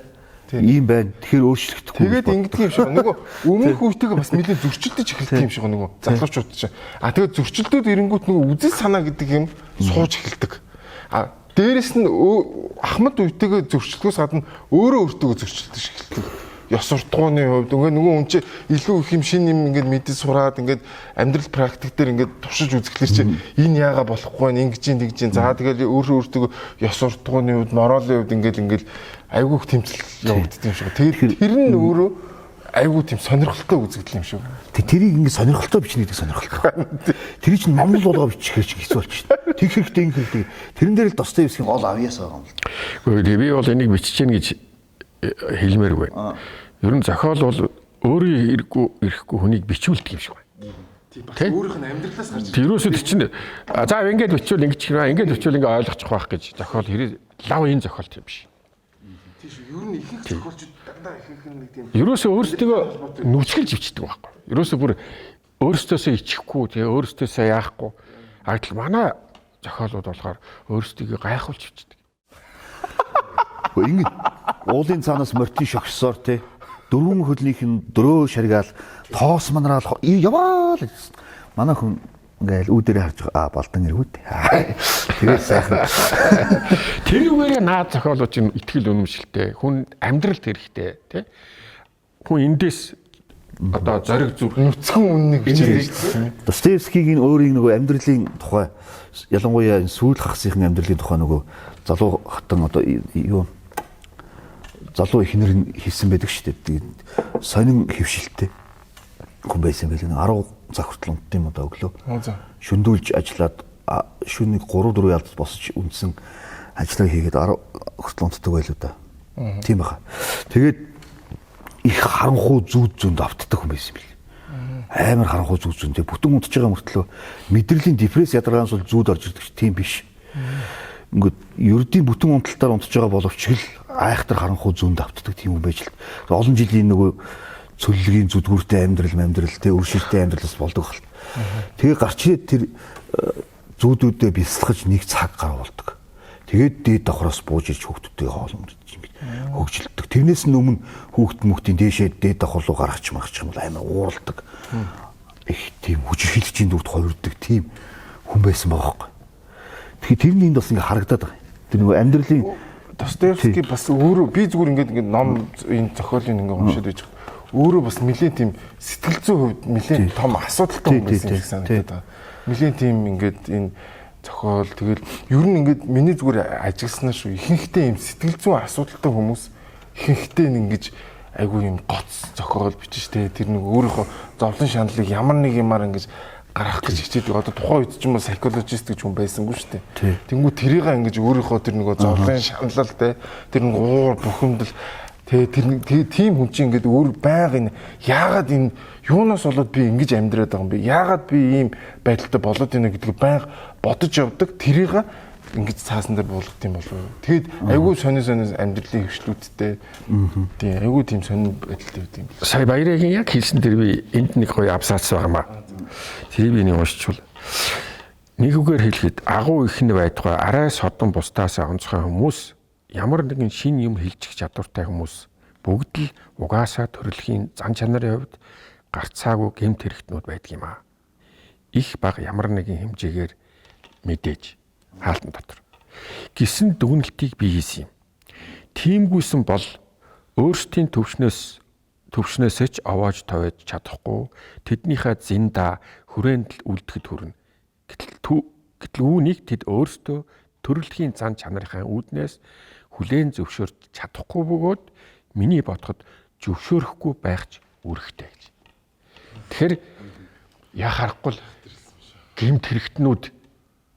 S1: ийм байна. Тэгэхээр өөрчлөгдөхгүй.
S3: Тэгээд ингэдэг юм шиг. Нөгөө өмнөх үетэйгээ бас нэлээд зөрчилдөж эхэлдэг юм шиг нөгөө залуучууд чинь. А тэгээд зөрчилдөд ирэнгүүт нөгөө үзэл санаа гэдэг юм сууж эхэлдэг. А дээрэс нь ахмад үетэйгээ зөрчилдөхөөс гадна өөрөө өөртөө зөрчилдөж эхэлдэг. Ёс суртахууны хувьд ингээ нөгөө хүн чи илүү их юм шин юм ингээд мэдээ сураад ингээд амьдрал практик дээр ингээд туршиж үзэхлээр чи энэ яага болохгүй вэ ингэж ин тэгж ин за тэгэл өөрөө өөртөө ёс суртахууны хувьд моралын хувьд ингээд айгүйх тэмцэл явагддаг юм шиг. Тэгээд тэр нь өөрөө айгүй тийм сонирхолтой үзэгдэл юм шиг.
S1: Тэрийг ингээд сонирхолтой бичнэ гэдэг сонирхолтой. Тэр чинь номлол болгоо бичихээр чинь хэцүү болчих. Тэг хэрэгтэй ингэ хэрэгтэй. Тэрэн дээр л Достоевскийн гол авьяас байгаа юм л.
S2: Үгүй би бол энийг бичиж гин гэж хэлмээргүй. Ер нь зохиол бол өөрийн ирэхгүй хүнийг бичүүлдэг юм шиг байна.
S3: Тийм бас өөрийнх нь амьдралаас гарч
S2: ирдэг. Ерөөсөө тэр чинь за ингээд бичвэл ингэж хэрэг, ингээд бичвэл ингээд ойлгочих байх гэж зохиол хэрэг лав энэ зохиол тийм биш.
S3: Тийм шүү. Ер нь ихэнх зохиолчид дандаа ихэнх нь нэг тийм.
S2: Ерөөсөө өөрсдөө нүцгэлж бичдэг байхгүй. Ерөөсөө бүр өөрсдөөсөө ичихгүй, тэгээ өөрсдөөсөө яахгүй. А гэтэл манай зохиолууд болохоор өөрсдийгөө гайхуулж бичдэг.
S1: Ингэ уулын цаанаас мортын шогссоор те дөрвөн хөлнийх нь дөрөө шаргаал тоос манараал яваал. Манай хүн ингээл үүдэрээ харж байгаа балдан эргүүд. Тэгээд сайхан.
S2: Тэрүүгээрээ наад зохиолууд чинь итгэл үнэмшилтэй, хүн амьдралд хэрэгтэй тий. Хүн эндээс одоо зориг зүрх
S3: нүцгэн үннийг бичээд.
S1: Достоевскигийн өөрийн нөгөө амьдралын тухай ялангуяа энэ сүүл хагасынхын амьдралын тухай нөгөө залуу хатан одоо юу залуу эхнэр нь хийсэн байдаг шүү дээ. Тэгээд сонин хэвшилтэй хүн байсан байл. 10 цаг хүртэл унтсан юм одоо өглөө. Шөндүүлж ажиллаад шөнө 3-4 ялд босч үндсэн ажиллаа хийгээд 10 хүртэл унтдаг байлуу да. Тийм баха. Тэгээд их харанхуй зүүд зүнд автдаг хүн байсан бил. Амар харанхуй зүүд зүнд. Бүтэн унтж байгаа мөртлөө мэдрэлийн депресс ядаргаанаас бол зүүд орж ирдэг ч тийм биш. Ингээд ердийн бүтэн унталтаар унтж байгаа боловч л айхтар харанхуй зүүнд автдаг тийм хүн байж л. Олон жилийн нөгөө цөллөгийн зүдгүүртэй амьдрал тэ өршөлтэй амьдралаас болдог хэл. Тэгээ гарч ирээд тэр зүүдүүдээ бясалгаж нэг цаг гар болдог. Тэгээд дээд давхраас бууж ирж хүүхдүүдтэй хоол өмдөж ингэж хөгжилдөг. Тэрнээс нь өмнө хүүхд мөхтийн дээшээ дээд давхар руу гаргач маргач юм бол амар ууралдаг. Их тийм хүчирхийлэгчийн дүрд хувирдаг тийм хүн байсан байгаа байхгүй. Тэгэхээр тэрний энд бас ингэ харагдаад байгаа. Тэр нөгөө амьдралын
S3: Достоевский бас өөрөө би зүгээр ингээд ном энэ зохиолыг ингээд уншаад байж байгаа. Өөрөө бас нэлээд тийм сэтгэл зүйн хувьд нэлээд том асуудалтай хүн байсан юм шиг санагдаад байгаа. Нэлээд тийм ингээд энэ зохиол тэгэл ер нь ингээд миний зүгээр ажигласнаа шүү. Ихэнхдээ юм сэтгэл зүйн асуудалтай хүмүүс ихэнхдээ ингэж айгүй юм гоц зохиол бичиж тэ тэр нэг өөрийнхөө зовлон шаналлыг ямар нэг юмар ингэж гаргах гэж хичээдэг. Одоо тухайн үед ч юм уу psychologist гэж хүн байсангүй шүү дээ. Тэнгүү тэрийг ингэж өөрийнхөө тэр нөгөө зовлон шаналл те тэр нэг уур бухимдал тэ тэр тийм хүн чинь ингээд өөр байнга энэ яагаад энэ юунаас болоод би ингэж амьдраад байгаа юм бэ? Яагаад би ийм байдалтай болоод байна гэдгийг байнга бодож явдаг. Тэрийг ингэж цаасан дээр буулгах юм болов уу? Тэгэд айгүй сонин сонин амьдралын хөвшлүүдтэй. Тийм айгүй тийм сонин байдалтай байт юм.
S2: Сая Баярын яг хэлсэн тэр би энд нэг гоё абзац байгаа маа. Тэрийг би нэг уншчихвал. Нэг үгээр хэлэхэд агуу ихнэ байтугай арай содон бусдаас онцгой хүмүүс ямар нэгэн шин юм хэлчих чадвартай хүмүүс бүгд л угаасаа төрөлхийн зан чанарын хувьд гарцаагүй гэмт хэрэгтнүүд байдаг юм аа. Их баг ямар нэгэн хэмжээгээр мэдээж хаалтан дотор. Гисэн дүгнэлтийг би хийсэн юм. Тиймгүйсэн бол өөрсдийн төвшнөөсөө ч овоож товоож чадахгүй тэднийхээ зинда хүрээнд л үлдэхэд хүрнэ. Гэтэл үүнийг тэд өөрсдөө төрөлхийн зан чанарынхаа үүднээс хүлээн зөвшөөрч чадахгүй бөгөөд миний бодоход зөвшөөрөхгүй байх ч үүрэгтэй гэж. Тэгэхээр яа харахгүй л гэмт хэрэгтнүүд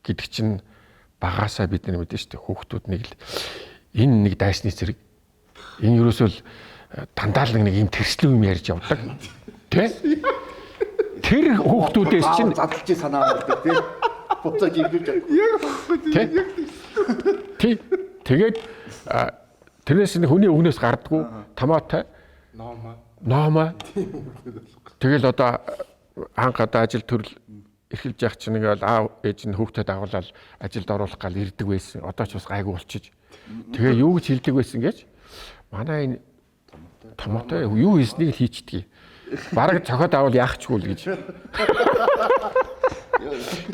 S2: гэдэг чинь багасаа бид нар мэдэн шүү дээ. Хүүхдүүд нэг л энэ нэг дайсны зэрэг энэ ерөөсөө л дандаа л нэг юм тэрслэн юм ярьж явдаг. Тэ? Тэр хүүхдүүдээс чинь
S1: задлж санаа болдог тий. Буцааж ирж чадахгүй.
S3: Яг баггүй тий.
S2: Тий. Тэгээд тэрнээс нь хүний өгнөөс гардггүй томатой нома. Тэгэл одоо анх одоо ажил төрөл эхэлж явах чинь ингээл аав ээж нь хүүхдэд дагуулаад ажилд оруулах гал ирдэг байсан. Одоо ч бас гайгүй болчих. Тэгээ юу гэж хэлдэг байсан гэж манай энэ томатой юу хийснийг л хийчдэг. Бараг цохоод авал яах чгүй л гэж.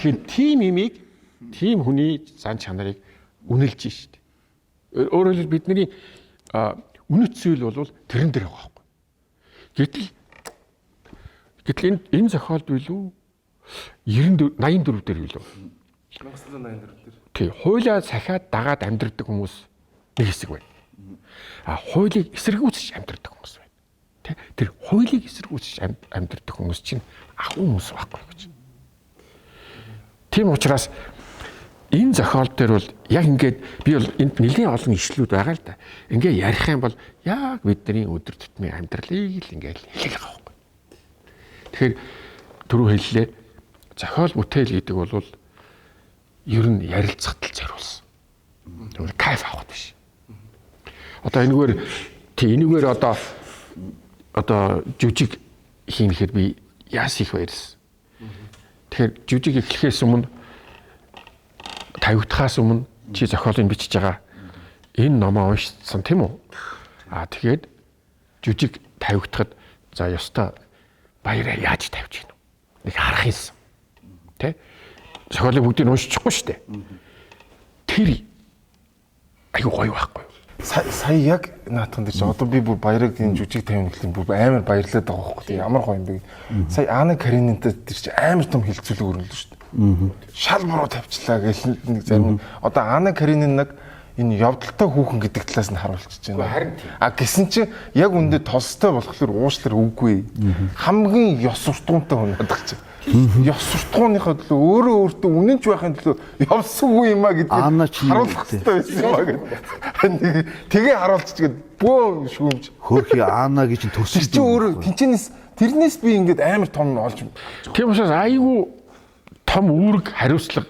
S2: Тэгэхээр тийм имийг тийм хүний зан чанарыг үнэлж шít. Өөрөөр хэлбэл бидний үнэт зүйл бол тэрэн дээр байгаа байхгүй. Гэтэл энэ зохиолд билүү 94 84 дээр билүү?
S3: 1984 дээр.
S2: Тий, хуулиа сахиад дагаад амьдрдаг хүмүүс нэг хэсэг байна. А хуулийг эсэргүүцэж амьдрдаг хүмүүс байна. Тэ? Тэр хуулийг эсэргүүцэж амьдрдаг хүмүүс чинь ахуй хүмүүс байхгүй гэж. Тийм учраас энэ зохиол дээр бол яг ингээд би бол энд нэлийн олон ишлүүд байгаа л да. Ингээ ярих юм бол яг бидний өдөр тутмын амьдралыг л ингээд хэлэх байгаа байхгүй. Тэгэхээр түрүү хэллээ. Зохиол бүтээл гэдэг бол ер нь ярилцахад л зориулсан. Тэгвэл кайф авах биш. Одоо энэгээр тий энэгээр одоо жүжиг хийнэхэд би яас их баярлсан. Тэгэхээр жүжиг эхлэхээс өмнө тавигдахаас өмнө чи зохиолыг бичиж байгаа. Энэ номоо уншсан тийм үү? Аа тэгээд жүжиг тавигдахад за ёстой баяраа яаж тавьж гинэ? Нэг харах юмсан. Тэ? Зохиолыг бүгдийг уншчихгүй шүү дээ. Тэр айгүй гоё байхгүй юу?
S3: Сая яг наатхан дээр чи одоо би бүр баяраг энэ жүжиг тавина гэхлээр бүр амар баярлаад байгаа байхгүй ямар гоё юм бэ. Сая Ана Каренинтай тэр чи амар том хилцүүлэг өрнөлөө шүү дээ. Шал буруу тавьчлаа гэл нэг зарим одоо Ана Каренин нэг энэ явдалтай хүүхэн гэдэг талаас нь харуулчихж байна.
S2: Харин тийм.
S3: А гисэн чи яг үндэ Толстой болохоор уушлар үгүй. Хамгийн ёс суртахуунтай хүн надад чи. Ёс суртахууныхаа төлөө өөрөө өөртөө үнэнч байхын төлөө явсангүй юм а гэдгийг харуулах хэрэгтэй байсан юм а гэд. Тэгээ харуулчихгээд бөө шүүмж.
S1: Хөөхий Ана гэж төрсөн
S3: чи өөрөө тэнчэнэс тэрнээс би ингээд амар том олж.
S2: Тийм учраас айгүй том үүрэг хариуцлага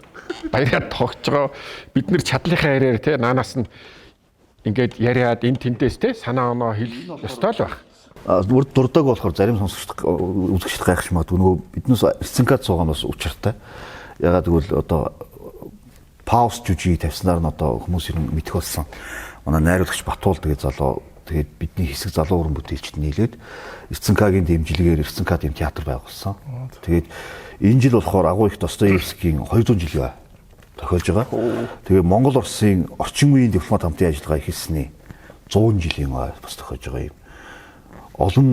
S2: баяраад тогтж байгаа. Бид нэр чадлынхаа яриаар те наанаас нь ингээд яриад энэ тэндээс те санаа оноо хэлэх ёстой л байх.
S1: Бүр дурдаг болохоор зарим сонсогчд үзэгчд гайхах магадгүй. Нөгөө биднээс Эрцэнкад суугаа нь бас учиртай. Ягаад гэвэл одоо пауз жүжиг тавьснаар нь одоо хүмүүс ер нь мэдэх болсон. Манай найруулагч Батуул тэгээ залуу тэгээд бидний хэсэг залуу уран бүтээлчд нийлээд Эрцэнкагийн дэмжлэгээр Эрцэнкад юм театр байгуулсан. Тэгээд энэ жил болохоор агуу их Достоевскийн 200 жилийн тохиолж байгаа. Тэгээ Монгол Оросын орчин үеийн дипломат хамтын ажиллагаа эхэлсэний 100 жилийн ой бас тохиож байгаа юм. Олон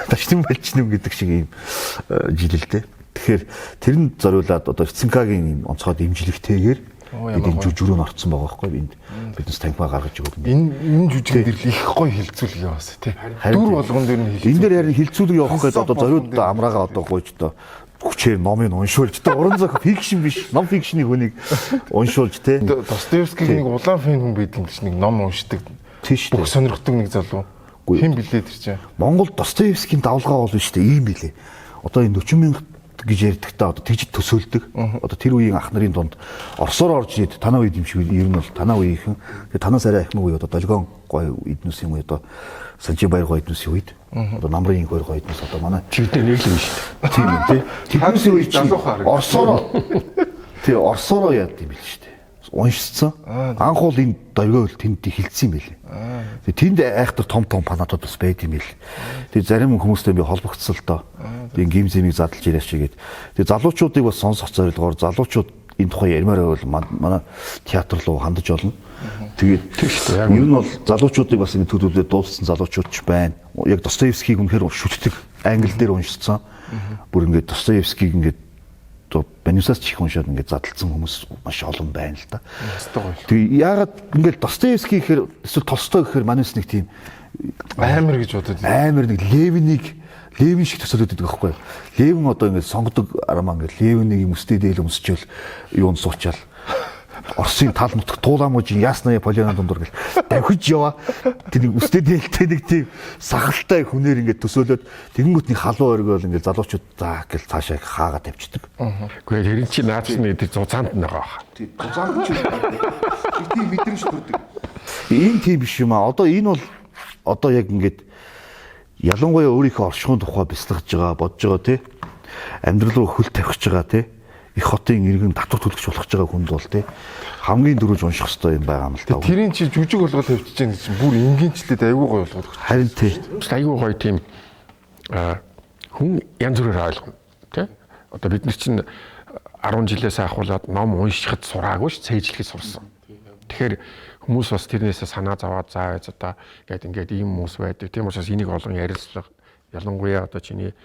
S1: таштын балчным гэдэг шиг юм жил л дээ. Тэгэхээр тэрэнд зориулаад одоо Эрцэнкагийн юм онцгой дэмжлэгтэйгээр бид энэ жүжигрөө нь орцсон байгаа байхгүй энд биднес танхимаа гаргаж өгөөд.
S3: Энэ жүжигэн дээр л их гоё хилцүүлэг яваасаа тий. Дүр болгон дээр нь хилцүүлэг.
S1: Энэ дээр харин хилцүүлэг явах гээд одоо зориуд амраагаа одоо гуйж одоо хүчээр номыг уншуулж одоо уран зохиол fiction биш, ном fiction-ы хүнийг уншуулж тий.
S3: Достоевскийг нэг улаан фэн хүн байдаг юм чи нэг ном уншдаг.
S1: Тийш
S3: үү. Бүх сонирхдаг нэг залуу. Хэн блээ тэр чинь?
S1: Монгол Достоевскийн давлгаа бол шүү дээ ийм билээ. Одоо энэ 40,000 гэж ярьдагтаа одоо тэгж төсөөлдөг. Одоо тэр үеийн ах нарын дунд Оросоор орж ирээд танаа үед юм шиг ер нь бол танаа үеийнхэн тэгээ танаас арай ахмаг үе одоо Долгион гой эднүсийн үе одоо Санжин баяр гой эднүсийн үед одоо Намрын инх хоёр гой эднүс одоо манай
S2: чигдээ нэг л юм шүү
S1: дээ. Тийм юм тий. Тэднүсийн үе чинь Оросоор тий Оросоор яад юм бил шүү дээ. Уншицсан. Анх бол энэ дөргөөл тэнд хилцсэн юм билээ. Тэгээ тэнд айхтар том том фанатууд бас байд юм бил. Тэгээ зарим хүмүүстэй би холбогдсон л доо. Тэгээ гим зэмийг задлж ирээч гээд. Тэгээ залуучуудыг бас сонсох зорилгоор залуучууд энэ тухай ярмаар байвал манай театр руу хандаж болно. Тэгээд ер нь бол залуучуудыг бас ингэ төлөвлөд дууссан залуучууд ч байна. Яг Достоевскийг үнэхээр шүтдэг. Англи дээр уншицсан. Бүр ингэ Достоевскийг ингэ Банюсаас ч их уншаад ингээд задлцсан хүмүүс маш олон байна л да. Тэгээ яагаад ингээд Достоевский гэхээр эсвэл Толстой гэхээр манайс нэг тийм
S3: амар гэж бодод.
S1: Амар нэг Левинийг Левин шиг төсөөлөд байдаг байхгүй юу? Левин одоо ингээд сонгодог армаа ингээд Левинийг юм өстэй дээл өмсчөөл юунд суучаал Оросын тал нутаг тууламужин Ясная Поляна дундуур гэл давхиж яваа. Тэр нэг өстэй дээлтэй нэг тийм сахалтай хүнээр ингээд төсөөлөд тэгэнгүүт нэг халуун оргиол ингээд залуучууд заа гэл цаашаа хаагаа тавьчихдаг.
S2: Үгүй тэр чинь наацны тэр зузаанд нэг байгаа.
S1: Тийм зузаанд ч тийм мэдрэмж төрдөг. Энэ тийм биш юм аа. Одоо энэ бол одоо яг ингээд ялангуяа өөрийнхөө оршихуйн тухай бясалгаж байгаа, бодож байгаа тий. Амьдрал руу хөл тавьж байгаа тий. Их хотын иргэн татвар төлөгч болох гэж байгаа хүнд бол тий хамгийн дөрөж унших хэрэгтэй юм байгаа юм л та.
S3: Тэрийн чи жүжиг болгоод тавьчихж байгаа чинь бүр энгийнчлээд айгүй гоё болгоод.
S1: Харин тий.
S2: Айгүй гоё тийм хүн янз бүрээр ойлгоно тий. Одоо бид нар чинь 10 жилээс ахуулаад ном уншихад сураагүй ш цээжлэхэд сурсан. Тэгэхээр хүмүүс бас тэрнээсээ санаа зовоод заа байж одоо ингээд ингээд ийм хүмүүс байдаг. Тийм учраас энийг олон ярилцлага ялангуяа одоо чиний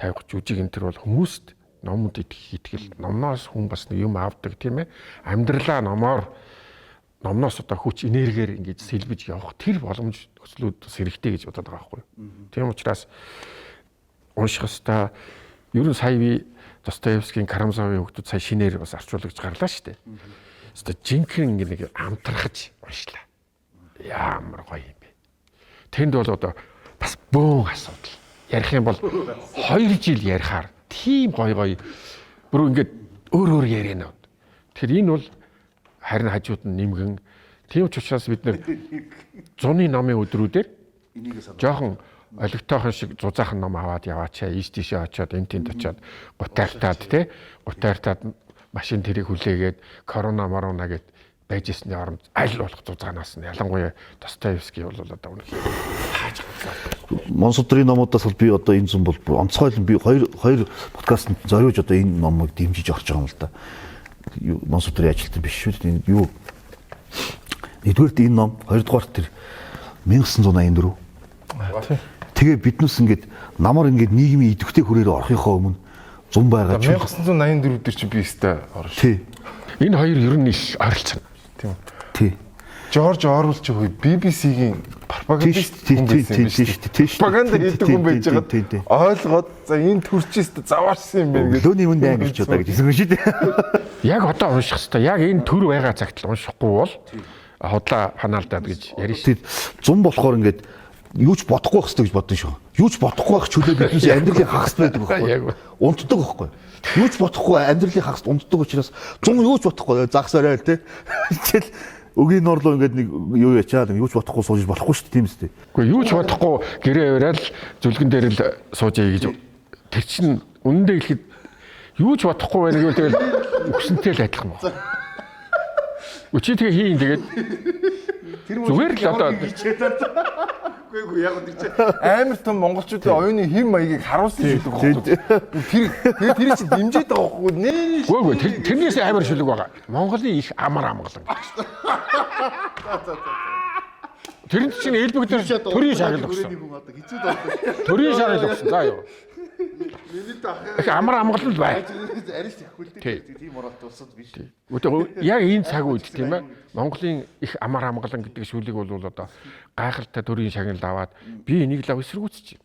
S2: тавих жүжиг энэ төр бол хүмүүст номд итгэх итгэл номноос хүн бас нэг юм авдаг тийм ээ. Амьдралаа номоор номноос одоо хүч энергиэр ингэж сэлбэж явах тэр боломж нөхцлүүд бас хэрэгтэй гэж бодоод байгаа байхгүй юу. Тийм учраас унших хэвээр ер нь сая би Достоевскийн Карамзовын хүүхдүүд сая шинээр бас орчуулагч гарлаа шүү дээ. Хэвээ жинхэнэ ингэ нэг амтрахаж уншлаа. Ямар гоё юм бэ. Тэнд бол одоо бас бөөн асуудал. Ярих юм бол 2 жил ярихаар тийм гоё гоё бүр ингээд өөр өөр яриана. Тэгэхээр энэ бол харин хажууд нь нэмгэн. Тийм ч учраас бид нэр зуны номын өдрүүдээр жоохон олигтойхон шиг зузаахан ном аваад яваачаа, ийш тийшээ очиод, энэ тэнд очиод гутаартаад тий, гутаартаад машин тэрийг хүлээгээд корона морона гэд байж ирсний оронд аль болох зузаанаас нь ялангуяа Достоевский бол одоо үнэхээр хааж ганцаар.
S1: Монсудрын номуудаас бол би одоо энэ зам бол онцгойлон би хоёр подкастт зориулж одоо энэ номыг дэмжиж орж байгаа юм л да. Монсудрын ажилтан биш шүү дээ. Энэ юу Нэгдүгээрт энэ ном, хоёрдугаарт тэр 1984. Тэгээ биднес ингээд намар ингээд нийгмийн идэвхтэй хүрээр орохынхоо өмнө зун байгаа ч
S3: 1984 дээр чи би өстэй орно шүү.
S1: Тий.
S2: Энэ хоёр ер нь их ойролцоо.
S3: Тийм.
S1: Тий.
S3: Жорж Орвел чи хөө BBC-гийн пропагандист хүн байсан юм биш үү? Пропаганда хийдэг хүн байж байгаад ойлгоод за энэ төрчөөс заваарсан юм байна гэж.
S1: Өглөөний өмнө ангилч удаа гэж хэлсэн шүү дээ.
S2: Яг одоо унших хэвээр яг энэ төр байгаа цагт л уншихгүй бол худлаа ханаалдаад гэж ярина шүү.
S1: Тэгэд зун болохоор ингээд юу ч бодохгүй байх хэрэгтэй гэж бодсон шүү. Юу ч бодохгүй байх чөлөө биднээс амьдралын хагас байдаг байхгүй. Унтдаг байхгүй. Юу ч бодохгүй амьдралын хагас унтдаг учраас зун юу ч бодохгүй загас орой л те. Тэгэл өгийн норлоо ингээд нэг юу ячаад юу ч бодохгүй сууж болохгүй шүү дээ тийм үстэй.
S2: Үгүй юу ч бодохгүй гэрээ өрөөл зүлгэн дээр л сууж ий гэж тэр чинь үнэндээ хэлэхэд юу ч бодохгүй байна гэвэл тэгэл үхсэнтэй л адилхан байна. Үгүй чи тэгээ хийн тэгээд зүгээр л одоо
S3: Үгүй үгүй яг тэр чинь амар том монголчуудын оюуны хэм маягийг харуулсан шүлэг байхгүй. Тэр тэгээ тэр чинь дэмжиж байгаа байхгүй нэ.
S2: Үгүй үгүй тэрнээс амар шүлэг байгаа. Монголын их амар амгалан гэдэг чинь. Тэрэнд чинь элбэг дээр төрийн шагнал өгсөн. Төрийн шагнал өгсөн. За юу. Их амар амгалан л бай.
S1: Ариш тэхгүй л тийм оролт улсад биш.
S2: Үгүй яг энэ цаг үед тийм ээ Монголын их амар амгалан гэдэг шүлэг бол одоо гайхалтай төрийн шагнал аваад би энийг л эсэргүүцэж.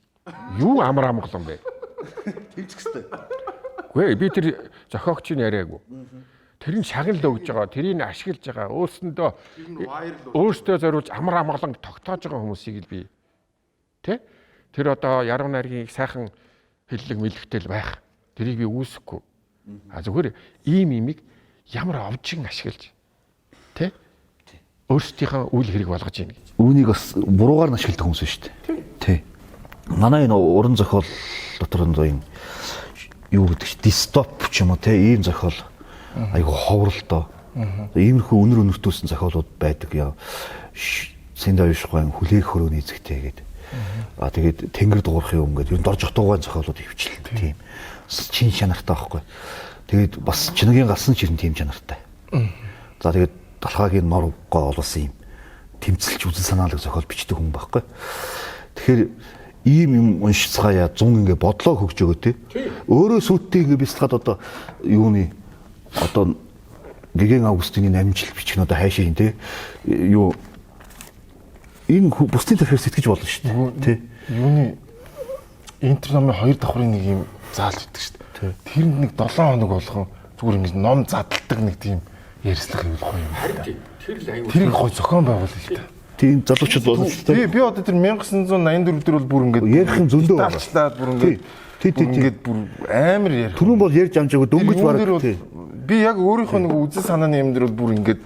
S2: Юу амар амгалан бэ?
S1: Тэмцэх хэрэгтэй.
S2: Үгүй би тэр зохиогчийг яриаггүй. Тэр нь шагнал өгж байгаа, тэрийг ашиглаж байгаа, өөрсдөө зориулж амар амгалан тогтоож байгаа хүмүүсийг л би тэ тэр одоо яруу найргийн их сайхан хэллэг мэлэгтэй л байх. Тэрийг би үүсэхгүй. А зүгээр ийм имийг ямар овжин ашиглаж тэ өөрсдийнхөө үйл хэрэг болгож ийн гэж.
S1: Үүнийг бас буруугаар нь ашигладаг хүмүүс шүү дээ. Тий. Манай энэ уран зохиол дотор энэ юу гэдэг чи дистоп ч юм уу те ийм зохиол айгу ховор л доо. Иймэрхүү үнэр үнэртүүлсэн зохиолууд байдаг. Сэнд оюушгайн хүлээх хөрөөний эзэгтэй гэдэг. А тэгээд тэнгэр дуурах юм гэдэг ер нь дорж отуугайн зохиолууд хөвчлэн тийм чин чанартай байхгүй. Тэгээд бас чинагийн галсан ч ер нь тийм чанартай. За тэгээд далхаагийн нор гоо олсон юм тэмцэлч үзэл санаалаг зохиол бичдэг хүн байхгүй. Тэгэхээр ийм юм уншицгаая зун ингээ бодлоо хөгжөөгөө те. Өөрөө сүттэй ингээ бяцлахад одоо юуны одоо Гэгэн Августины намжил бичих нь одоо хайшаа юм те. Юу энэ бусдын төрхөөр сэтгэж болно шүү дээ. Тэ.
S3: Юуны Интер номын хоёр давхрын нэг юм заалт өгдөг шүү дээ. Тэрэнд нэг 7 хоног болгон зүгээр ингэж ном задалдаг нэг тийм ярьслах юм гоё юм.
S2: Харин тэр л аюул.
S3: Тэр гоё зохион байгуулалт л та.
S1: Тийм залуучууд болно л та.
S3: Би одоо тэр 1984 дээр бол бүр ингэж
S1: ярих юм зөндөө байгаа.
S3: Талчлаад бүр ингэж
S1: Тий, тий, тий.
S3: Ингээд бүр амар ярих.
S1: Түрүүн бол ярьж амжаагүй дөнгөж бараг.
S3: Би яг өөрийнхөө нэг үзэл санааны юм дээр бол бүр ингэж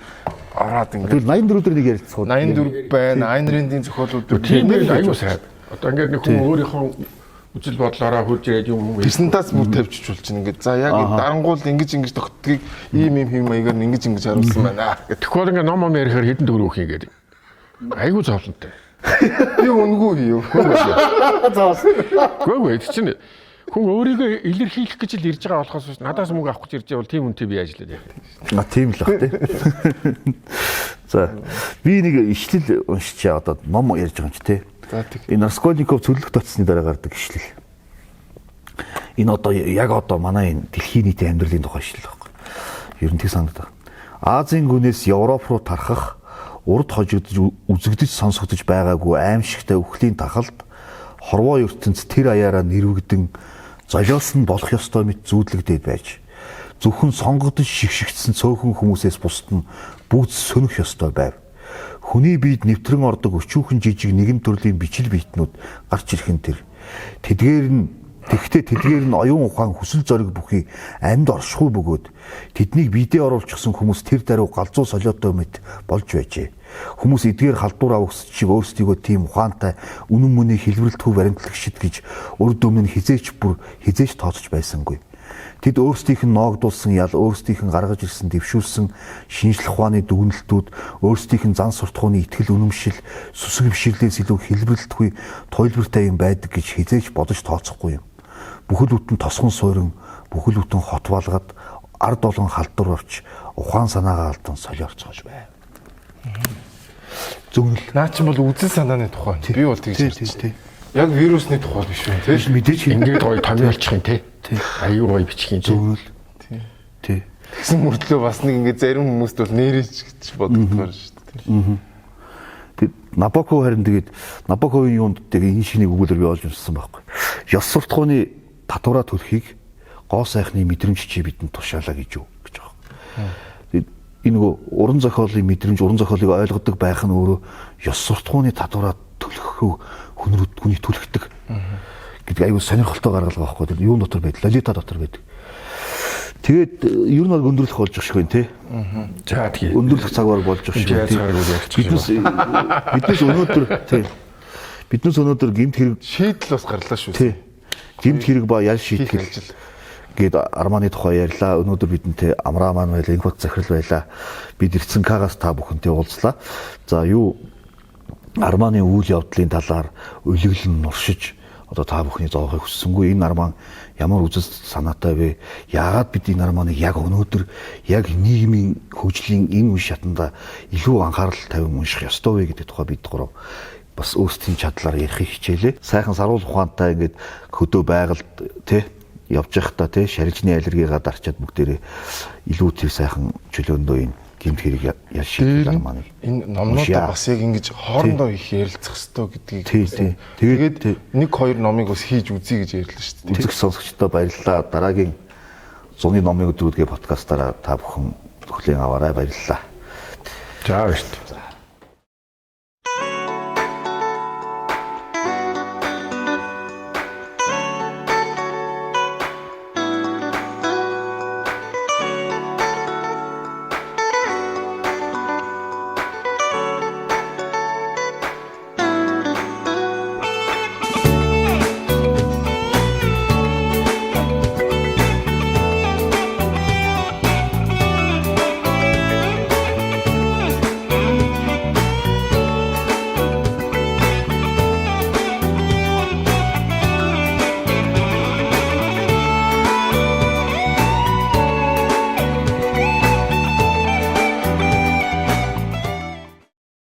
S3: ороод ингээд.
S1: Тэгвэл 84 дээр нэг ярилцах уу?
S3: 84 байна. Айн Рэндийн зохиолууд
S2: тийм аюул сайн. Одоо ингээд нэг хүн өөрийнхөө үзэл бодлоороо хурж ирээд юм юм.
S3: Тэрсэнтаас бүр тавьчих болж чинь ингээд. За яг дарангуул ингэж ингэж тогтдгийг ийм ийм хэм маягаар ингэж ингэж харуулсан байна гэдэг.
S2: Тэгвэл ингээд ном ном ярихаар хэдэн төгрөг өгөх юм гээд. Айгуу зовлонтой.
S3: Би үнгүй хийв.
S1: Зоос.
S2: Үгүй ээ чинь хүн өөрийгөө илэрхийлэх гэж л ирж байгаа болохоос биш надаас мөнгө авах гэж ирж байгаа бол тийм үнэтэй би ажиллаад яах юм.
S1: А тийм л бах тий. За би нэг ишлэл уншичаа одоо ном ярьж байгаа юм чи тий.
S3: За тэг.
S1: Энэ Раскольников цөллөгт очсны дараа гардаг ишлэл. Энэ одоо яг одоо манай энэ дэлхийн нийтийн амьдралын тухай ишлэл байхгүй. Ер нь тэг санагдав. Азийн гүнээс Европ руу тархах урд хожигдож үзэгдэж сонсогдож байгаагүй аимшигтай үхлийн тахалд хорвоо ертөнц тэр аяараа нэрвэгдэн золиос нь болох ёстой мэт зүүдлэгдээд байж зөвхөн сонгогдож шигшигдсэн цөөхөн хүмүүсээс бусд нь бүгд сөнөх ёстой байв. Хүний биед нэвтрэн ордог өчүүхэн жижиг нэгэн төрлийн бичил биетнүүд гарч ирэх нь тэр. Тэдгээр нь Тэгэхдээ тэдгээр нь оюун ухаан хүсэл зориг бүхий амьд оршихгүй бөгөөд тэднийг биедээ оруулчихсан хүмүүс тэр даруй галзуу солиотой мэт болж байжээ. Хүмүүс эдгээр халдвар авахс чиг өөрсдийгөө тийм ухаантай үнэн мөнийг хэлбэрлэдэггүй баримтлагчид гэж урд өмнө нь хизээч бүр хизээч тооцож байсангүй. Тэд өөрсдийнх нь ноогдуулсан ял, өөрсдийнх нь гаргаж ирсэн дэвшүүлсэн шинжлэх ухааны дүгнэлтүүд, өөрсдийнх нь зан суртахууны итгэл үнэмшил, сүсэг бишрлээс илүү хэлбэрлэдэггүй туйлбартай юм байдаг гэж хизээч бодож тооцохгүй юм. Бүхэл бүтэн тосгон суурин, бүхэл бүтэн хот балгад ард олон халдвар авч ухаан санаагаа алдан солиорцоож байв. Зөгнөл.
S3: Наа чи бол үзэл санааны тухай. Би бол тэгж
S1: Тий,
S3: ярьж
S1: тий, тий.
S3: Яг вирусны тухай биш үү тий?
S1: Мэдээж
S2: Ингээд гоё томьёолчих юм те. Аюу гоё бичих юм те.
S1: зөгнөл. Тий.
S3: Тэгсэн мөртлөө бас нэг ингээд зарим хүмүүст бол нэрэж гэж бодогдохоор шүү дээ.
S1: Тэг Набоков харин тэгээд Набоковын юунд тэгээд энэ шиг нэг өгүүлбэр би олж уншсан байхгүй. Ёс суртахууны татвараа төлөхийг гоо сайхны мэдрэмж чи бидэнд тушаалаа гэж юу гэж байгаа. Тэгээд энэ нөгөө уран зохиолын мэдрэмж, уран зохиолыг ойлгодог байх нь өөрөө ёс суртахууны татвараа төлөх хүнрүүд хүний түлхдэг гэдэг аюу сонирхолтой гаргалгаа байхгүй. Тэр юун дотор байдаг? Лолита дотор байдаг. Тэгээд ер нь бол өндөрлөх болж байгаа шиг байна те.
S2: За тэгээ.
S1: Өндөрлөх цаг баг болж байгаа шиг
S2: Яаж
S1: байна.
S2: гаргав ярьчих юм.
S1: Биднээс өнөөдөр тий. Биднээс өнөөдөр гэмт хэрэг
S3: Шийдэл бас гарлаа шүү.
S1: тий. Гэмт хэрэг ба ял
S3: Хийх
S1: шийтгэл
S3: ажил.
S1: гээд Арманы тухай ярьлаа. Өнөөдөр бидэнтэй Амраа маань байлаа, Инхот захирал байлаа. Бид Эрцэнкагаас та бүхэнтэй уулзлаа. За юу Арманы үйл явдлын талаар өлөглөн нуршиж одоо та бүхний зоохыг хүссэнгүй энэ Арман ямар үзэл санаатай вэ? Яагаад бид энэ Арманыг яг өнөөдөр яг нийгмийн хөгжлийн энэ үе шатанда илүү анхаарал тавин унших ёстой вэ гэдэг тухай бид гурав бас өөрсдийн чадлаар ярихыг хичээлээ. Сайхан саруул ухаантай ингээд хөдөө байгальд тэ явж байхдаа тэ шарилжны аллергигаа дарчаад бүгдээрээ илүү тэр сайхан чөлөөндөө энэ гэмт хэрэг ял шийдэл
S3: Дээр нь
S1: Арманыг
S3: энэ номнуудаа
S1: уншъя.
S3: бас яг ингэж хоорондоо их ярилцах ёстой гэдгийг
S1: Тий, тий. Тэгээд
S3: Тэгээд нэг хоёр номыг бас хийж үзье гэж ярьлаа шүү дээ.
S1: Үзэгч сонсогчдод баярлалаа. Дараагийн зуны номын өдрүүдгээ подкастаараа та бүхэн хүлээн аваарай. Баярлалаа.
S2: За баярлалаа.